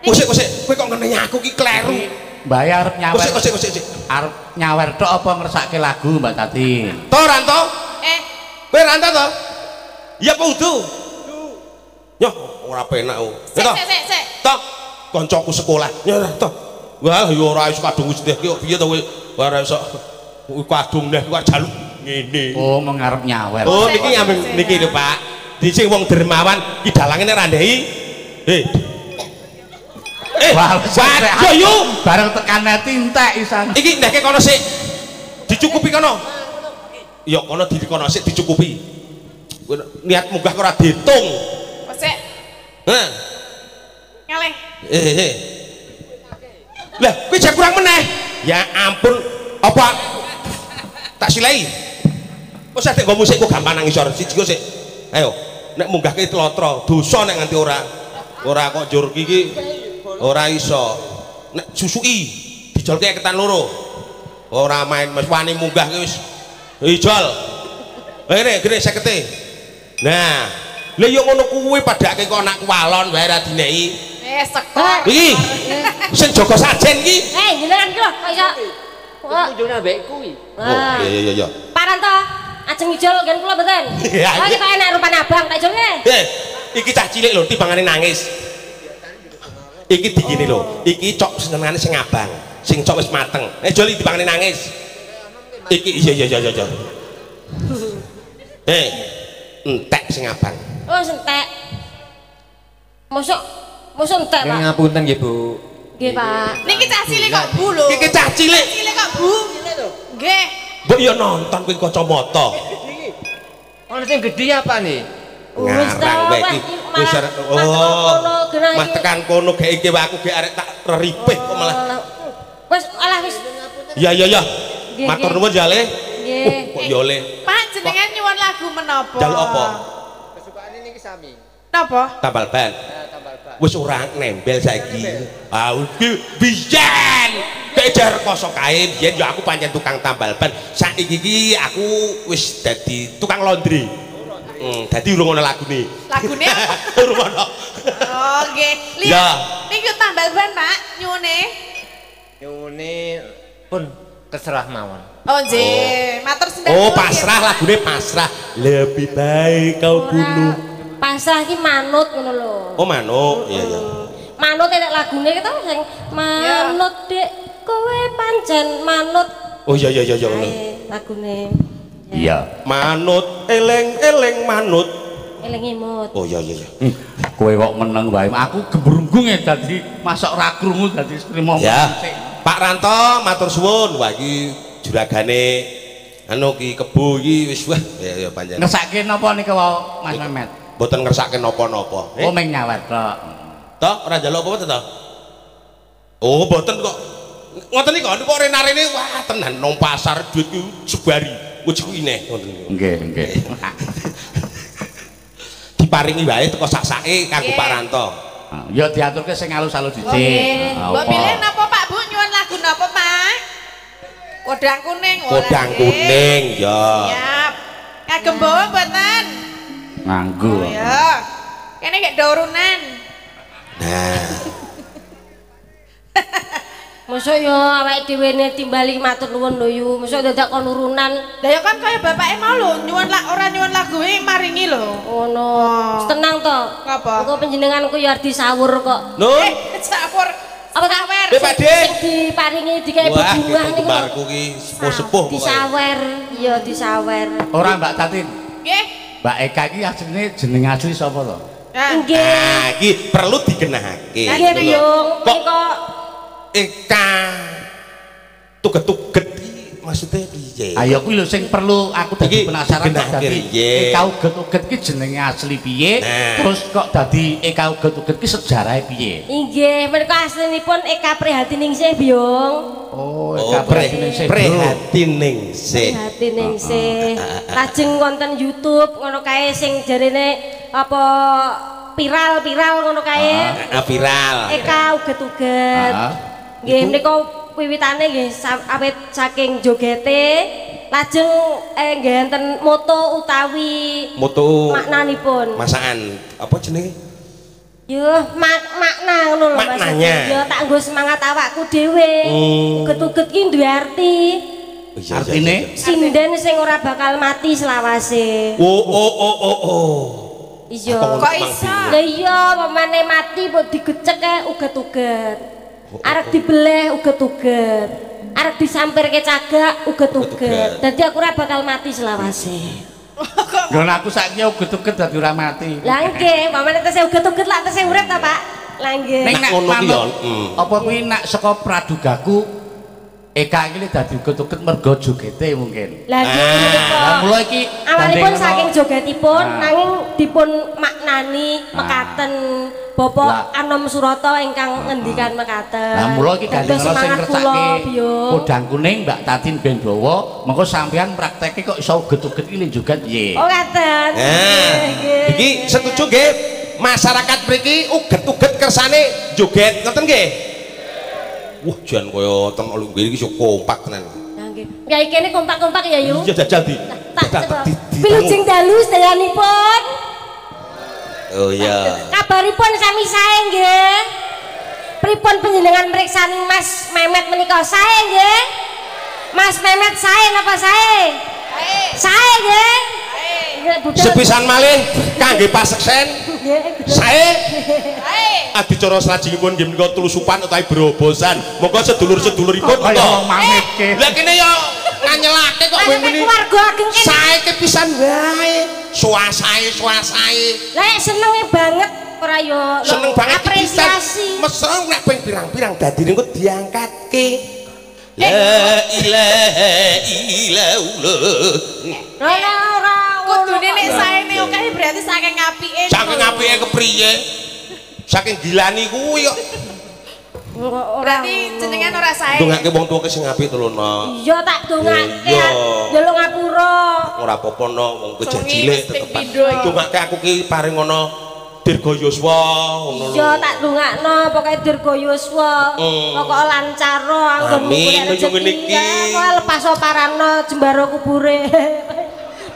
Kosek kosek, kowe kok ngenteni aku ki kleru. Mbak arep nyawer. Kosek kosek kosek. Arep nyawer tok apa ngersake lagu Mbak Tatin? To Ranto? Kowe Ranto to? Iya apa udu? Nyoh, ora penak oh. Sik sik sik. Toh, kancaku sekolah. Nyoh toh. Wah, ya ora iso kadung wis kok piye to kowe? Ora iso kadung neh kuwi jaluk. ngene. Oh, mengarep nyawer. Oh, niki ngambil niki lho, Pak. Dhisik wong dermawan iki dalange nek randhehi. Eh. Waduh yu, bareng tekan neti entek isan. Iki ndeke kono sik. Dicukupi kono. Ya kono dikono sik dicukupi. Niat munggah ora diitung. Sik. Heh. Ngalih. Lah, kuwi jak kurang meneh. Ya ampun, apa tak silai. Wis nek nggo musik kok gampang nang isor. Siji kok sik. Ayo, nek munggahke tlotro, dosa nek nganti ora. Ora kok njur iki ora iso. Nek susuki dijolke ketan loro. Ora main wis wani munggah ki wis. Ijol. Ngene, gene 50. Nah, lha yo ngono kuwi padake kok anak kuwalon wae ra dinehi. Sekor. Iki sing jaga sajen iki. Jenengan iki lho kok iso. Kunjungane ambek kuwi. Oh, iya iya iya. Pak Ranto, ajeng ijol nggen kula mboten? Oh, iki kok enak rupane abang, tak ijolke. Iki cah cilik lho timbangane nangis. Iki digini lho, iki cok senengane sing abang, sing cok wis mateng. Jol iki timbangane nangis. Iki iya iya iya iya. Entek sing abang. Oh, entek. Mosok mosok entek, Pak. Ngapunten nggih, Bu. Nggih, Pak. Niki cah cilik kok, Bu lho. Iki cah cilik. Cilik kok, Bu. Nggih. Mbok ya nonton kuwi kacamata. Ono sing gedhe apa nih? Ngarang wae iki. Wis oh. Mah tekan kono gek iki aku gek arek tak reripih kok malah. Wis alah wis. Ya ya ya. Matur nuwun ya, Le. Nggih. Kok ya, Le. Pak jenengan nyuwun lagu menapa? Jaluk apa? Kesukaane niki sami. Napa? Tambal ban. Wis ora nembel saiki. Ah iki biyen. Kejar rekoso kae biyen ya aku pancen tukang tambal ban. Saiki iki aku wis dadi tukang laundry. Dadi urung ana lagune. Lagune apa? Urung ana. Oh nggih. Lihat. Niki tambal ban, Pak, nyuwune. Nyuwune pun terserah mawon. Oh nggih, matur sembah. Oh, pasrah lagune pasrah. Lebih baik kau bunuh. Pasrah iki manut ngono lho. Oh, manut. Iya iya. Manut enek lagune ki to sing manut Dik, kowe pancen manut. Oh iya iya iya ngono. Lagune. Iya. Manut eling-eling manut. Eling imut. Oh iya iya iya. Kowe kok meneng wae. Aku gembrunggung e dadi masok ra krungu dadi trimo. Ya. Pak Ranto matur suwun. Wah iki juragane anu ki kebo iki wis wah ya ya pancen. Ngersake napa niku wau Mas Mehmet? Mboten ngersake napa-napa. Oh meng nyawer tok. Toh ora njaluk apa-apa to? Oh mboten kok. Ngoten niku kok rene-rene wah tenan nang pasar duit ku sebari. Wis ku ineh ngoten niku. Nggih, nggih. Diparingi wae teko sak-sake kanggo Pak Ranto. Ya diaturke sing alus-alus dhisik. Mbok pilih napa Pak Bu nyuwun lagu napa Pak? Kodang kuning. Kodang kuning ya. Siap. Kagem bawa mboten? Nganggo. Oh ya. Kene gek dorunan. Nah. Mosok yo awake dhewe ne timbali matur nuwun lho yu. Mosok dadak kon urunan. Lah ya kan kaya bapake mau lho nyuwun lak ora nyuwun laguwe maringi lho. Ngono. Tenang to. Ngapa? Engko panjenenganku ya arep disawur kok. Nun. Sawur. Apa sawer? Pak De. Sing diparingi dikek bebungah niku. Wah, ki sepuh-sepuh pokoke. Disawer. Iya disawer. Ora Mbak Tatin. Nggih. Mbak Eka iki asline jeneng asli sapa to? Nggih. Nah, iki perlu digenahake. Nggih, Biyung. Kok Eka tuget-tuget iki maksudnya piye? Ayo kuwi lho sing perlu aku dadi penasaran kok dadi Eka uget-uget iki jenenge asli piye? Terus kok dadi Eka uget-uget iki sejarahe piye? Inggih, menika aslinipun Eka Prihatiningsih, Biyung. Oh, Eka Prihatiningsih. Prihatiningsih. Prihatiningsih. Lajeng wonten YouTube ngono kae sing jarene apa viral-viral ngono kae. Viral. Eka uget-uget. Nggih menika wiwitane nggih awit saking jogete lajeng nggih enten moto utawi moto maknanipun. Masakan apa jenenge? Yo makna ngono lho Mas. Yo tak nggo semangat awakku dhewe. Uget-uget ki duwe arti. Artine sinden sing ora bakal mati selawase. Oh oh oh oh oh. Iya. Kok iso? Lah iya pemane mati mbok digecek kae uget-uget. Arep dibeleh uget-uget. Arep disampirke cagak uget-uget. Dadi aku ora bakal mati selawase. Nggon aku saiki uget-uget dadi ora mati. Lah nggih, pamane tesih uget-uget lak tesih urip ta, Pak? Lah nggih. Ning nek ngono ki ya, apa kuwi nek saka pradugaku Eka iki dadi uget-uget mergo jogete mungkin. Lah nggih menika. Lah mula iki awalipun saking jogetipun nanging dipun maknani mekaten Bapak Anom Surata ingkang ngendikan mekaten. Lah mula iki gandeng sing ngersake podang kuning Mbak Tatin ben dawa, mengko sampean praktekke kok iso uget-uget iki joget piye. Oh ngaten. Iki setuju nggih masyarakat mriki uget-uget kersane joget ngoten nggih. Wah jan kaya teng nggih iki iso kompak tenan. Lah nggih. Ya iki kompak-kompak ya yu. Iya jajal di. Wilujeng dalu sedayanipun. Oh iya. Kabaripun sami sae nggih. Pripun panjenengan mriksani Mas Memet menika sae nggih? Mas Memet sae napa sae? Sae. Sae nggih. Sepisan malih kangge paseksen. Sae. Adicara salajengipun nggih menika tlusupan utawi brobosan. Monggo sedulur-seduluripun kaya mamitke. Lah kene ya nganyelake kok kowe muni. Keluarga ageng kene. Sae kepisan wae. Suasae. Lah senenge banget ora ya. Seneng banget apresiasi. Mesra nek ping pirang-pirang dadine engko diangkatke. La ilaha illallah. Ora ora. Kudune nek saene akeh berarti saking apike. Saking apike kepriye? Saking gilani kuwi kok. Berarti jenengan ora sae. Dongake wong tuwa sing apik to lho, Nok. Iya tak dongake. Njaluk ngapura. Ora apa-apa, Nok, wong kejar cilik tetep. Dongake aku ki paring ana dirga yuswa ngono lho. Iya tak dongakno pokoke dirga yuswa. Pokoke lancar anggonmu golek rezeki. Pokoke lepas parano jembara kubure.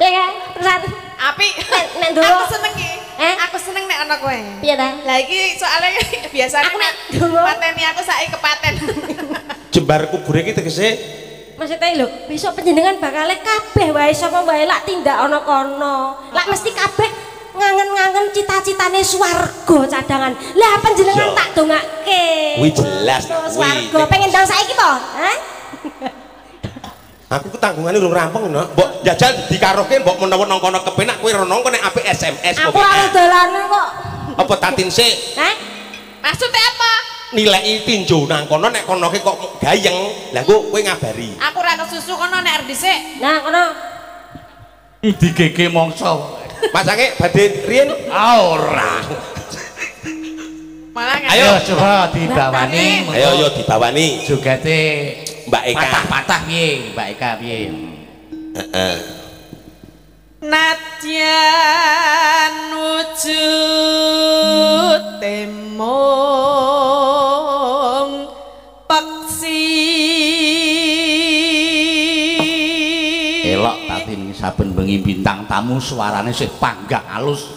Ya kan? Terusan apik. Nek ndoro aku seneng iki. Aku seneng nek ana kowe. Piye ta? Lah iki soalnya biasane aku nek pateni aku saiki kepaten. Jembar kubure iki tegese maksudnya lho, besok panjenengan bakale kabeh wae sapa wae lak tindak ana kono. Lak mesti kabeh ngangen-ngangen cita-citane swarga cadangan. Lah panjenengan tak dongake. Kuwi jelas kuwi. Swarga pengen ndang saiki to? Hah? Aku ketanggungane urung rampung no. Mbok jajal dikarohke mbok menawa nang kono kepenak kowe rono engko nek apik SMS kok. Aku ora dolane kok. Apa Tatin sik? Hah? Maksudnya apa? Nilai tinju nang kono nek kono ki kok gayeng. Lah engko kowe ngabari. Aku ora kesusu kono nek arep dhisik. Nah kono. Digege mongso. Mas Angke badhe riyen? Ah ora. Malah ayo coba dibawani. Ayo yo dibawani. Jogete Mbak Eka. Patah-patah piye, Mbak Eka piye? Heeh. Nadyan wujud temong peksi. Elok Tatin saben bengi bintang tamu suarane sih panggah halus.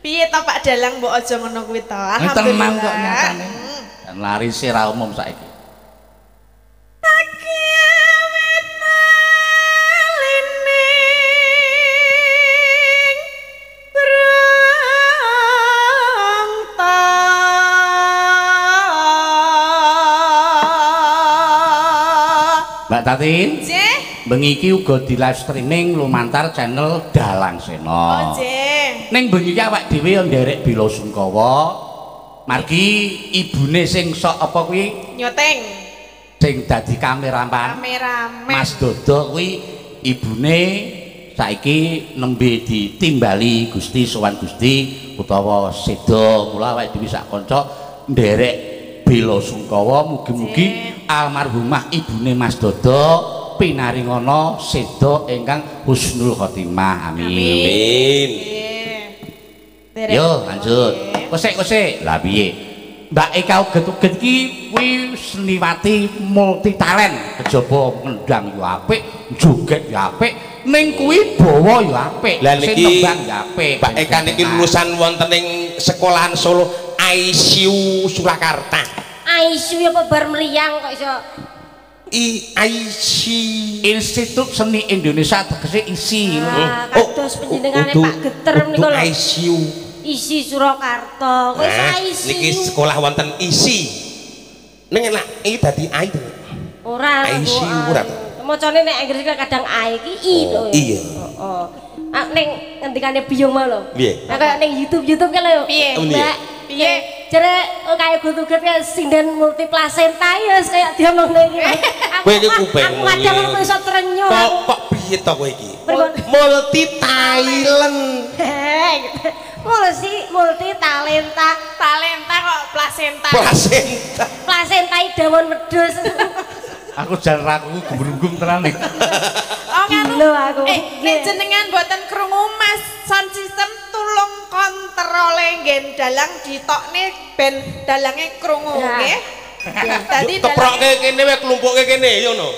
Piye to Pak Dalang mbok aja ngono kuwi to. Alhamdulillah. Tenang kok nyatane. Lari sira umum saiki. Akiawet malining brangta. Mbak Tatin, bengi iki uga di live streaming lumantar channel Dalang Sena. Oh, nggih. Ning bengi iki awak dhewe yo nderek bela sungkawa. Margi ibune sing sok apa kuwi nyoteng sing dadi kameraman Mas Dodo kuwi ibune saiki nembe ditimbali Gusti sowan Gusti utawa seda. Mula awake dhewe sak kanca nderek bela sungkawa mugi-mugi almarhumah ibune Mas Dodo pinaringana seda ingkang husnul khotimah. Amin. Amin. Yo lanjut. Kosek-kosek. Lah piye? Mbak Eka uget-uget iki kuwi seniwati multi talent. Kejaba ngendang yo apik, joget yo apik, ning kuwi bawa yo apik, sing tembang yo apik. Mbak Eka niki lulusan wonten ing sekolahan Solo ICU Surakarta. ICU apa bar mriyang kok iso? IC Institut Seni Indonesia tegese ISI. Kados panjenengane Pak Geter menika lho. ICU ISI Surakarta. Kok iso ISI? Niki sekolah wonten ISI. Ning enak iki dadi ai to. Ora. I see ora to. Macane nek Inggris kadang ai iki i to. Iya. Heeh. Ning ngendikane biyung mau lho. Piye? Nah kaya ning YouTube-YouTube kan lho. Piye? Mbak, piye? Jere kaya gutuget kaya sinden multiplasenta ya wis kaya diomongne iki. Kowe iki kuping. Aku kadang kok iso trenyuh. Kok piye to kowe iki? Multi talent. Multi talenta. Talenta kok plasenta. Plasenta. Plasenta dawon wedhus. Aku jan raku gumrunggung tenan iki. Oh ngono aku. Nek jenengan mboten krungu Mas sound system tulung kontrole nggen dalang ditokne ben dalange krungu nggih. Dadi keproke kene wae klumpuke kene ya ngono.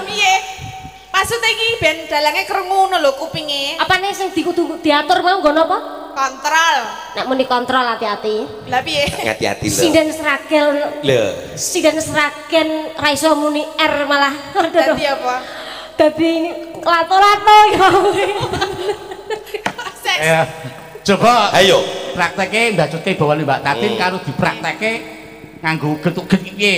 Piye? Maksude iki ben dalange krungu ngono lho kupinge. Apane sing dikudu diatur mau nggo napa? Kontrol. Nek muni kontrol hati-hati. Lah piye? Hati-hati lho. Sinden Sragen. Lho. Sinden Sragen ra iso muni R malah. Dadi apa? Dadi lato-lato ya. Coba ayo prakteke mbacutke bawane Mbak Tatin karo dipraktekke nganggo uget-uget iki piye?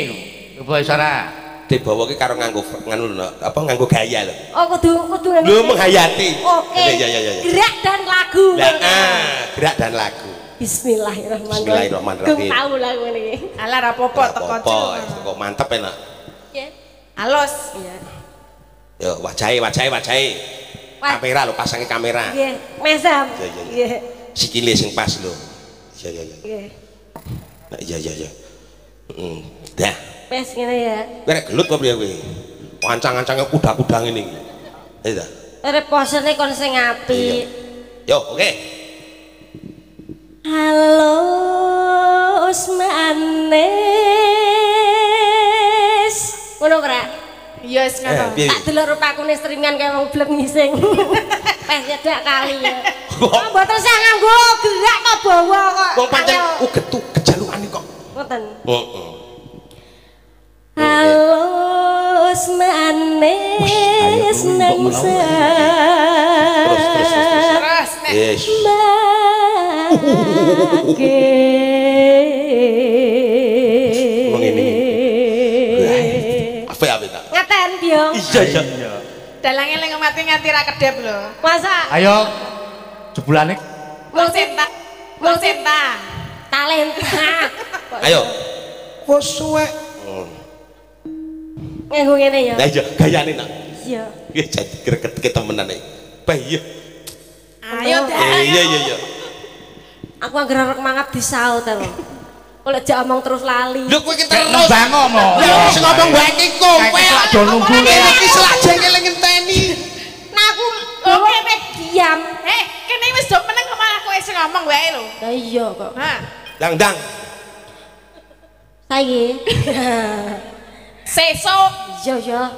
Coba iso ora? Dibawake karo nganggo nganu lho, apa nganggo gaya lho. Oh kudu nganggo. Lho menghayati. Oke. Iya iya iya. Gerak dan lagu. Lah, gerak dan lagu. Bismillahirrahmanirrahim. Bismillahirrahmanirrahim. Gung tau lah ngene iki. Alah ra apa-apa teko. Teko mantep enak. Nggih. Halus. Iya. Yo wajahe. Kamera lho, pasangi kamera. Nggih, mesam. Nggih. Sikile sing pas lho. Iya iya iya. Nggih. Iya iya iya. Heeh. Dah. Wes ngene ya. Kowe nek gelut apa piye kowe? Ancang-ancange kuda-kuda ngene iki. Ayo ta. Arep posene kon sing apik. Yo, oke. Halus manis. Ngono ora? Iya wis ngono. Tak delok rupakune stringan kaya wong blek ngising. Wes nyedak kali ya. Kok mboten sah nganggo gerak to bawa kok. Wong pancen uget-uget jalukane kok. Ngoten. Heeh. Halus manis nang terus nek. Yes. Ngene iki. Apik ta? Ngaten, Byong. Iya iya. Dalange lek mati nganti ra kedep lho. Masa? Ayo jebulane multi talenta. Ayo. Wes suwek. Nganggo ngene ya. Lah iya, gayane nak. Iya. Iki jadi greget temenan iki. Bah iya. Ayo dah. Iya iya iya. Aku anggere arep mangap disaut ta lho. Kok lek jak omong terus lali. Lho kowe iki terus nembang ngomong. Lah sing ngomong wae iki kowe. Selak do nunggu. Iki selak jengkel ngenteni. Nah aku oke wis diam. Kene wis do meneng kok malah kowe sing ngomong wae lho. Lah iya kok. Ha. Dang dang. Saiki. Sesuk. Iya iya.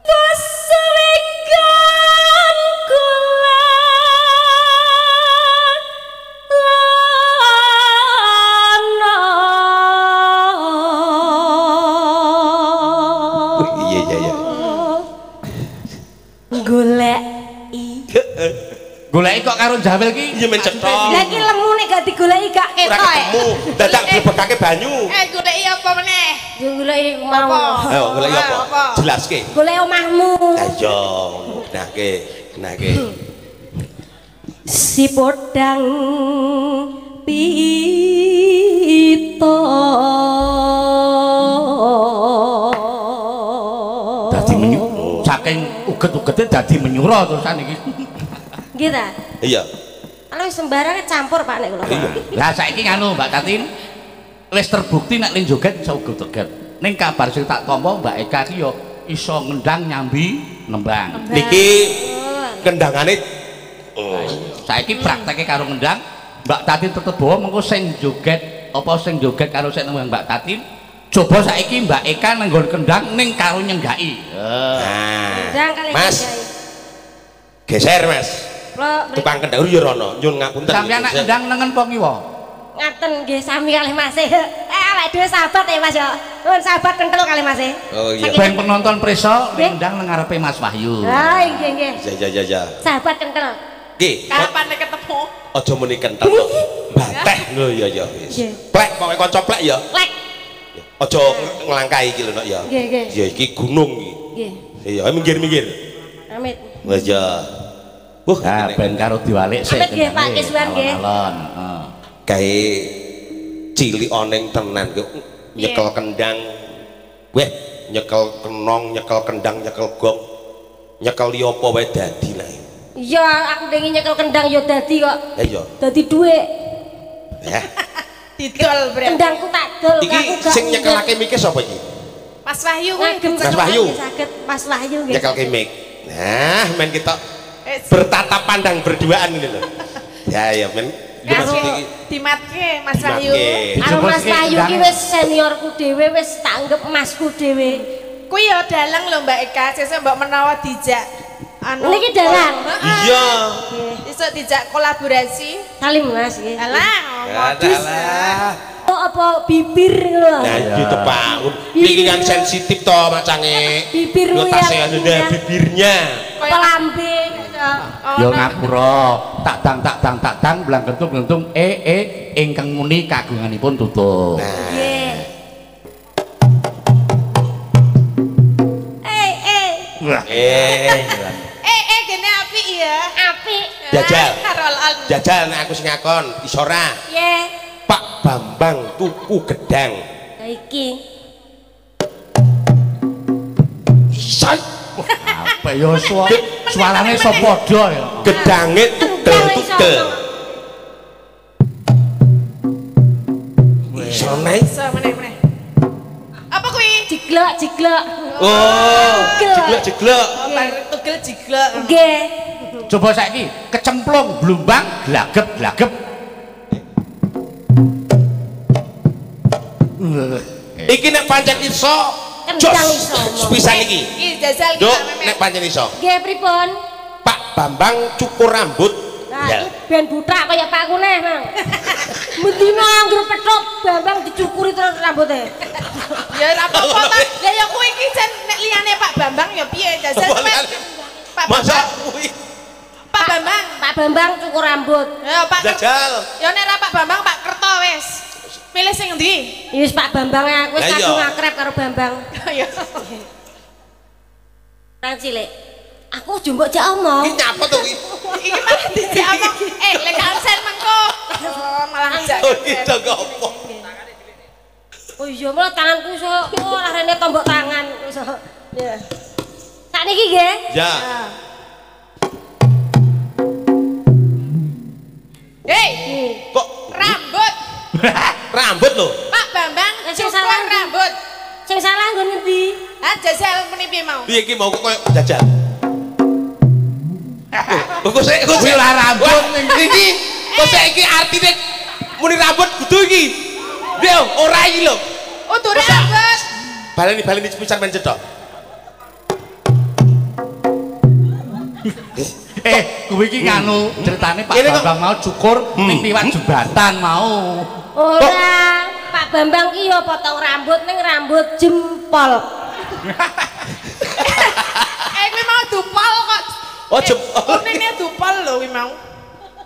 Wesuwekan kula lana. Iya iya iya. Goleki. Goleki kok karo jawel ki? Iya men cetha. Lah iki lemu nek gak digoleki gak ketok. Ora ketemu. Dadak blebekake banyu. Goleki apa meneh? Yo goleki mau. Ayo goleki apa? Jelaske. Goleki omahmu. Lah iya, nahke, nahke. Si podang pito. Dadi menyu saking uget-ugete dadi menyura terusan iki. Nggih ta? Iya. Kalau sembarangan campur Pak nek kula. Lah saiki nganu Mbak Tatin wis terbukti nek ning joget iso uget-uget. Ning kabar sing tak tampa Mbak Eka ki yo iso ngendang nyambi nembang. Niki kendangane saiki prakteke karo ngendang Mbak Tatin tetep bawa mengko sing joget apa sing joget karo sing nembang Mbak Tatin. Coba saiki Mbak Eka nenggon kendang ning karo nyenggaki. Nah. Mas. Geser Mas. Tukang kendang ya rono, nyun ngapunten. Sampeyan nek kendang nengen apa ngiwa? Ngaten nggih sami kalih Mas. Awake dhewe sahabat ya Mas ya. Nuwun sahabat kentel kalih Mas. Oh iya. Ben penonton preso kendang nang ngarepe Mas Wahyu. Ha nggih nggih. Iya iya iya. Sahabat kentel. Nggih. Karepane ketemu. Aja muni kentel to. Bateh lho iya iya. Plek pokoke kanca plek ya. Plek. Aja nglangkai iki lho Nok ya. Nggih, nggih. Ya iki gunung iki. Nggih. Iya, minggir-minggir. Amit. Wis ya. Wuh, nah, ben karo diwalik sik. Amit nggih Pak Kiswan nggih. Alon-alon, heeh. Gawe cilik oneng tenan kok nyekel kendang. Weh, nyekel kenong, nyekel kendang, nyekel gong. Nyekel liya apa wae dadi lah. Iya, aku pengen nyekel kendang ya dadi kok. Lah iya. Dadi dhuwit. Ya. Didol berarti. Kendangku tak dol, iki aku gak. Sing nyekelake mike sapa iki? Mas Wahyu kuwi. Mas Wahyu. Saged Mas Wahyu nggih. Nyekelke mik. Nah, men kita bertatap pandang berduaan ini lho. Ya ya men dimatke Mas Wahyu. Karo Mas Wahyu ki wis seniorku dhewe, wis tak anggep masku dhewe. Kuwi ya dalang lho Mbak Eka, sesuk mbok menawa dijak anu. Niki dalang. Iya. Sesuk dijak kolaborasi. Salim Mas nggih. Alah, modus. Oh, apa bibir ngono lho. Nah, iki tepak. Iki kan sensitif to macange. Bibir ya bibirnya. Pelambe. Ya ngapura, tak dang tak dang tak dang blang gentung-gentung e ingkang muni kagunganipun tutup. Nggih. Gene apik ya. Apik. Jajal. Jajal nek aku sing ngakon, iso ora? Piye? Pak Bambang tuku gedang. Lah iki. Iso. Apa ya suarane iso padha ya. Gedange tugel-tugel. Iso nek. Iso meneh-meneh. Apa kuwi? Jiglok, jiglok. Oh, jiglok, jiglok. Oh, tugel jiglok. Nggih. Coba saiki kecemplung blumbang glagep glagep. Iki nek pancen iso, kendang iso. Sepisan iki. Iki jajal iki nek pancen iso. Nggih, pripun? Pak Bambang cukur rambut. Lah iki ben buthak kaya Pakku neh, Mang. Mendina anggere pethuk Bambang dicukuri terus rambutnya. Ya ora apa-apa ta. Lah ya kuwi iki jan nek liyane Pak Bambang ya piye jajal Pak Masa kuwi Pak Bambang, Pak Bambang cukur rambut. Ya Pak jajal. Ya nek ora Pak Bambang Pak Kerto wis. Pilih sing endi? Ya wis Pak Bambang aku wis kadung akrab karo Bambang. Ya. Nang cilik. Aku aja mbok jak omong. Iki nyapa to iki? Iki malah dijak omong. Lek konser mengko. Oh, malah jak. Iki jaga opo? Oh iya, malah tanganku iso. Oh, larene tombok tangan iso. Ya. Sakniki nggih? Ya. Hei, kok rambut? Rambut lho. Pak Bambang cukur rambut. Sing salah nggon ngendi? Ah, jajal muni piye mau? Piye iki mau kok koyo jajal. Kok sik kok sik rambut ning iki. Kok sik iki artine muni rambut kudu iki. Lho, ora iki lho. Udu rambut. Baleni-baleni pisan men cethok. Kuwi iki nganu ceritane Pak Bambang mau cukur ning liwat jembatan mau. Ora, Pak Bambang ki ya potong rambut ning rambut jempol. Kuwi mau dupol kok. Oh, jempol. Munine dupol lho kuwi mau.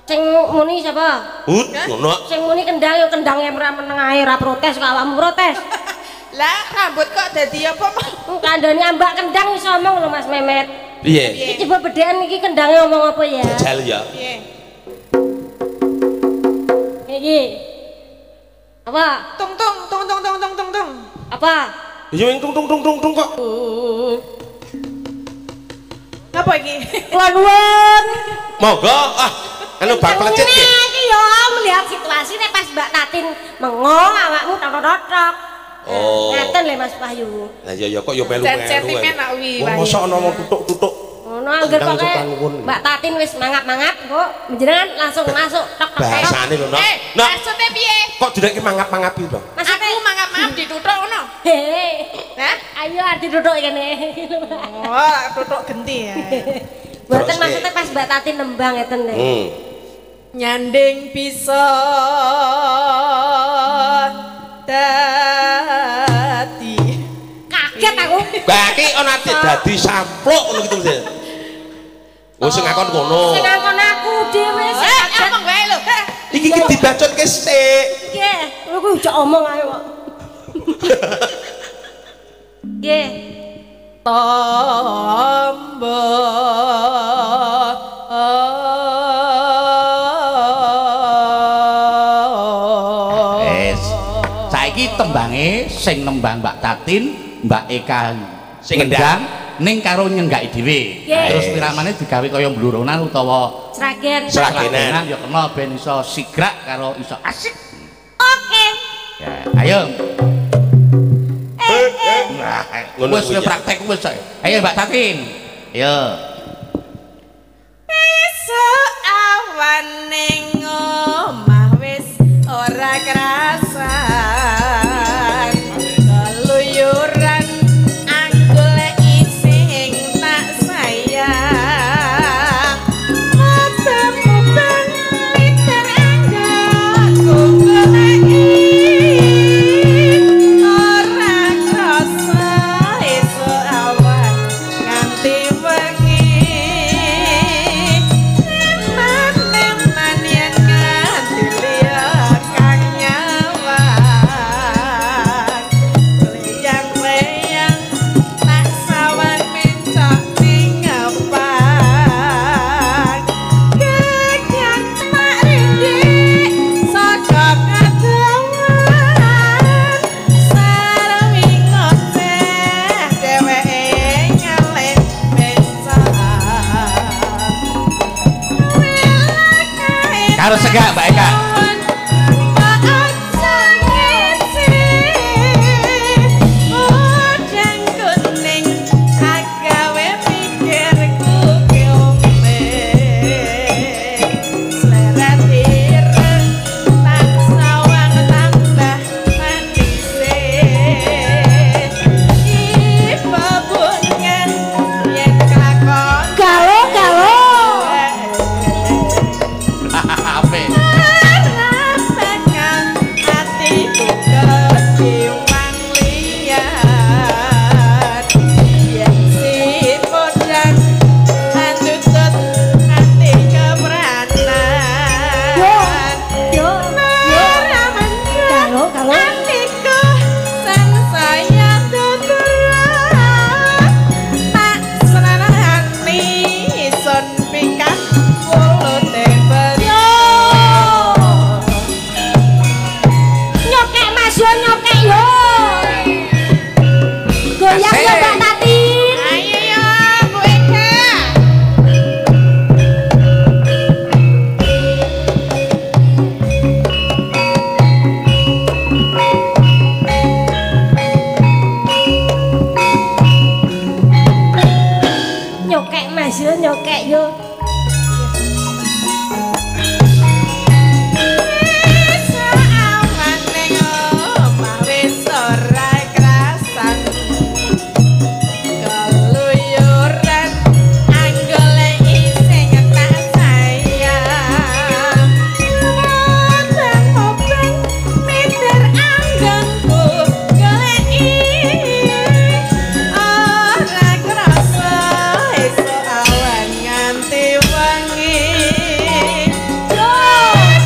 Sing muni sapa? Hut, ngono. Sing muni kendang ya kendange ora meneng ae, ora protes kok awakmu protes. Lah, rambut kok dadi apa mau? Kandhane ambak kendang iso omong lho Mas Memet. Piye? Iki coba bedhean iki kendange omong apa ya? Jajal ya. Piye? Iki. Apa? Tung tung tung tung tung tung tung tung. Apa? Ya tung tung tung tung tung kok. Ngapa iki? Kula nuwun. Monggo ah anu bak plecet iki. Iki yo melihat situasi nek pas Mbak Tatin mengong awakmu tok-tok-tok. Oh. Ngaten lho Mas Wahyu. Lah iya ya kok yo melu-melu. Sentimen nak wi. Wong mosok ana wong tutuk-tutuk. Ngono angger pokoke Mbak Tatin wis mangap-mangap kok menjenengan langsung masuk tok tok. Bahasane lho, Nok. Nok, maksude piye? Kok dinekke mangap-mangap iki to? Aku mangap-mangap dituthuk ngono. He. Hah? Ayo arep dituthuk kene. Oh, tuthuk genti ya. Mboten maksudnya pas Mbak Tatin nembang ngeten lho. Nyanding bisa dadi. Kaget aku. Lah iki ana dadi sampluk ngono gitu mesti. Oh sing ngakon kono. Sing ngakon aku dhewe sing kaget. Omong wae lho. Iki ki dibacotke sik. Nggih, lho kuwi ojok omong ae kok. Nggih. Tombo Wis. Saiki tembange sing nembang Mbak Tatin, Mbak Eka Sing ngendang ning karo nyenggaki dhewe. Terus piramane digawe kaya mblurunan utawa Sragen. sragenan ya kena ben iso sigrak karo iso asik. Oke. Ya, ayo. Nah, ngono Wis kuwi ya. praktek wis. Ayo Mbak Tatin. Ayo. Esuk awan ning omah wis ora krasan. Keluyuran anggoleki sing tak sayang. Mubeng-mubeng miter anggonku goleki. Ora krasa esuk awan nganti wengi. Eman-eman yen nganti liya kang nyawang. Leyang-leyang tak sawan mencok ning ngepan. Gegang tak rindik saka kadohan. Sarwi ngoceh dheweke ngalih mencok. Karo segak Mbak Eka. Galo galo. Apik. Yo yo yo. Galo galo. Atiku sansaya tuturan tak senanani sun pikan wulute Yo. Nyokek Mas yo nyokek yo. Goyang yo Mbak Tatin. Ayo yo Bu Eka. Nyokek Mas yo nyokek yo. Awan ning omah wis ora krasan. Keluyuran anggoleki sing tak sayang. Mubeng-mubeng miter anggonku goleki. Ora krasa esuk awan nganti wengi.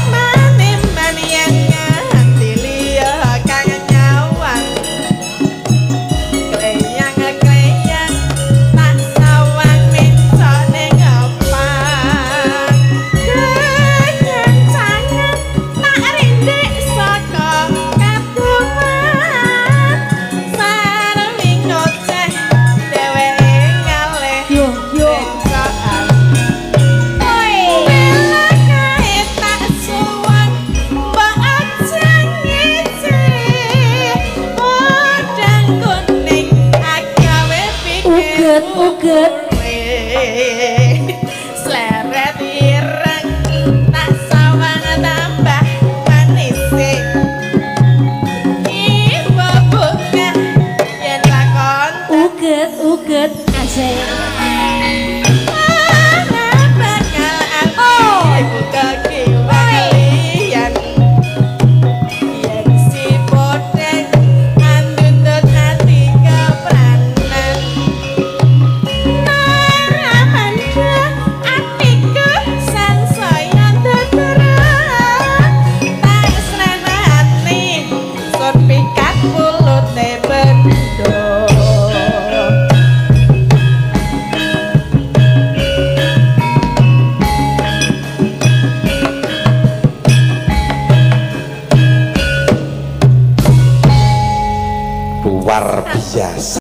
Eman-eman yen nganti liya kang nyawang. Kleyang-kleyang tak sawang mencok ning opang. Kekencangan tak rindik saka kaduman. Sarwi ngoceh dheweke ngalih Yo yo. mencokan. Oi. Bela kae tak suwun mbok aja ngece. Podang kuning agawe Uget pikirku uget.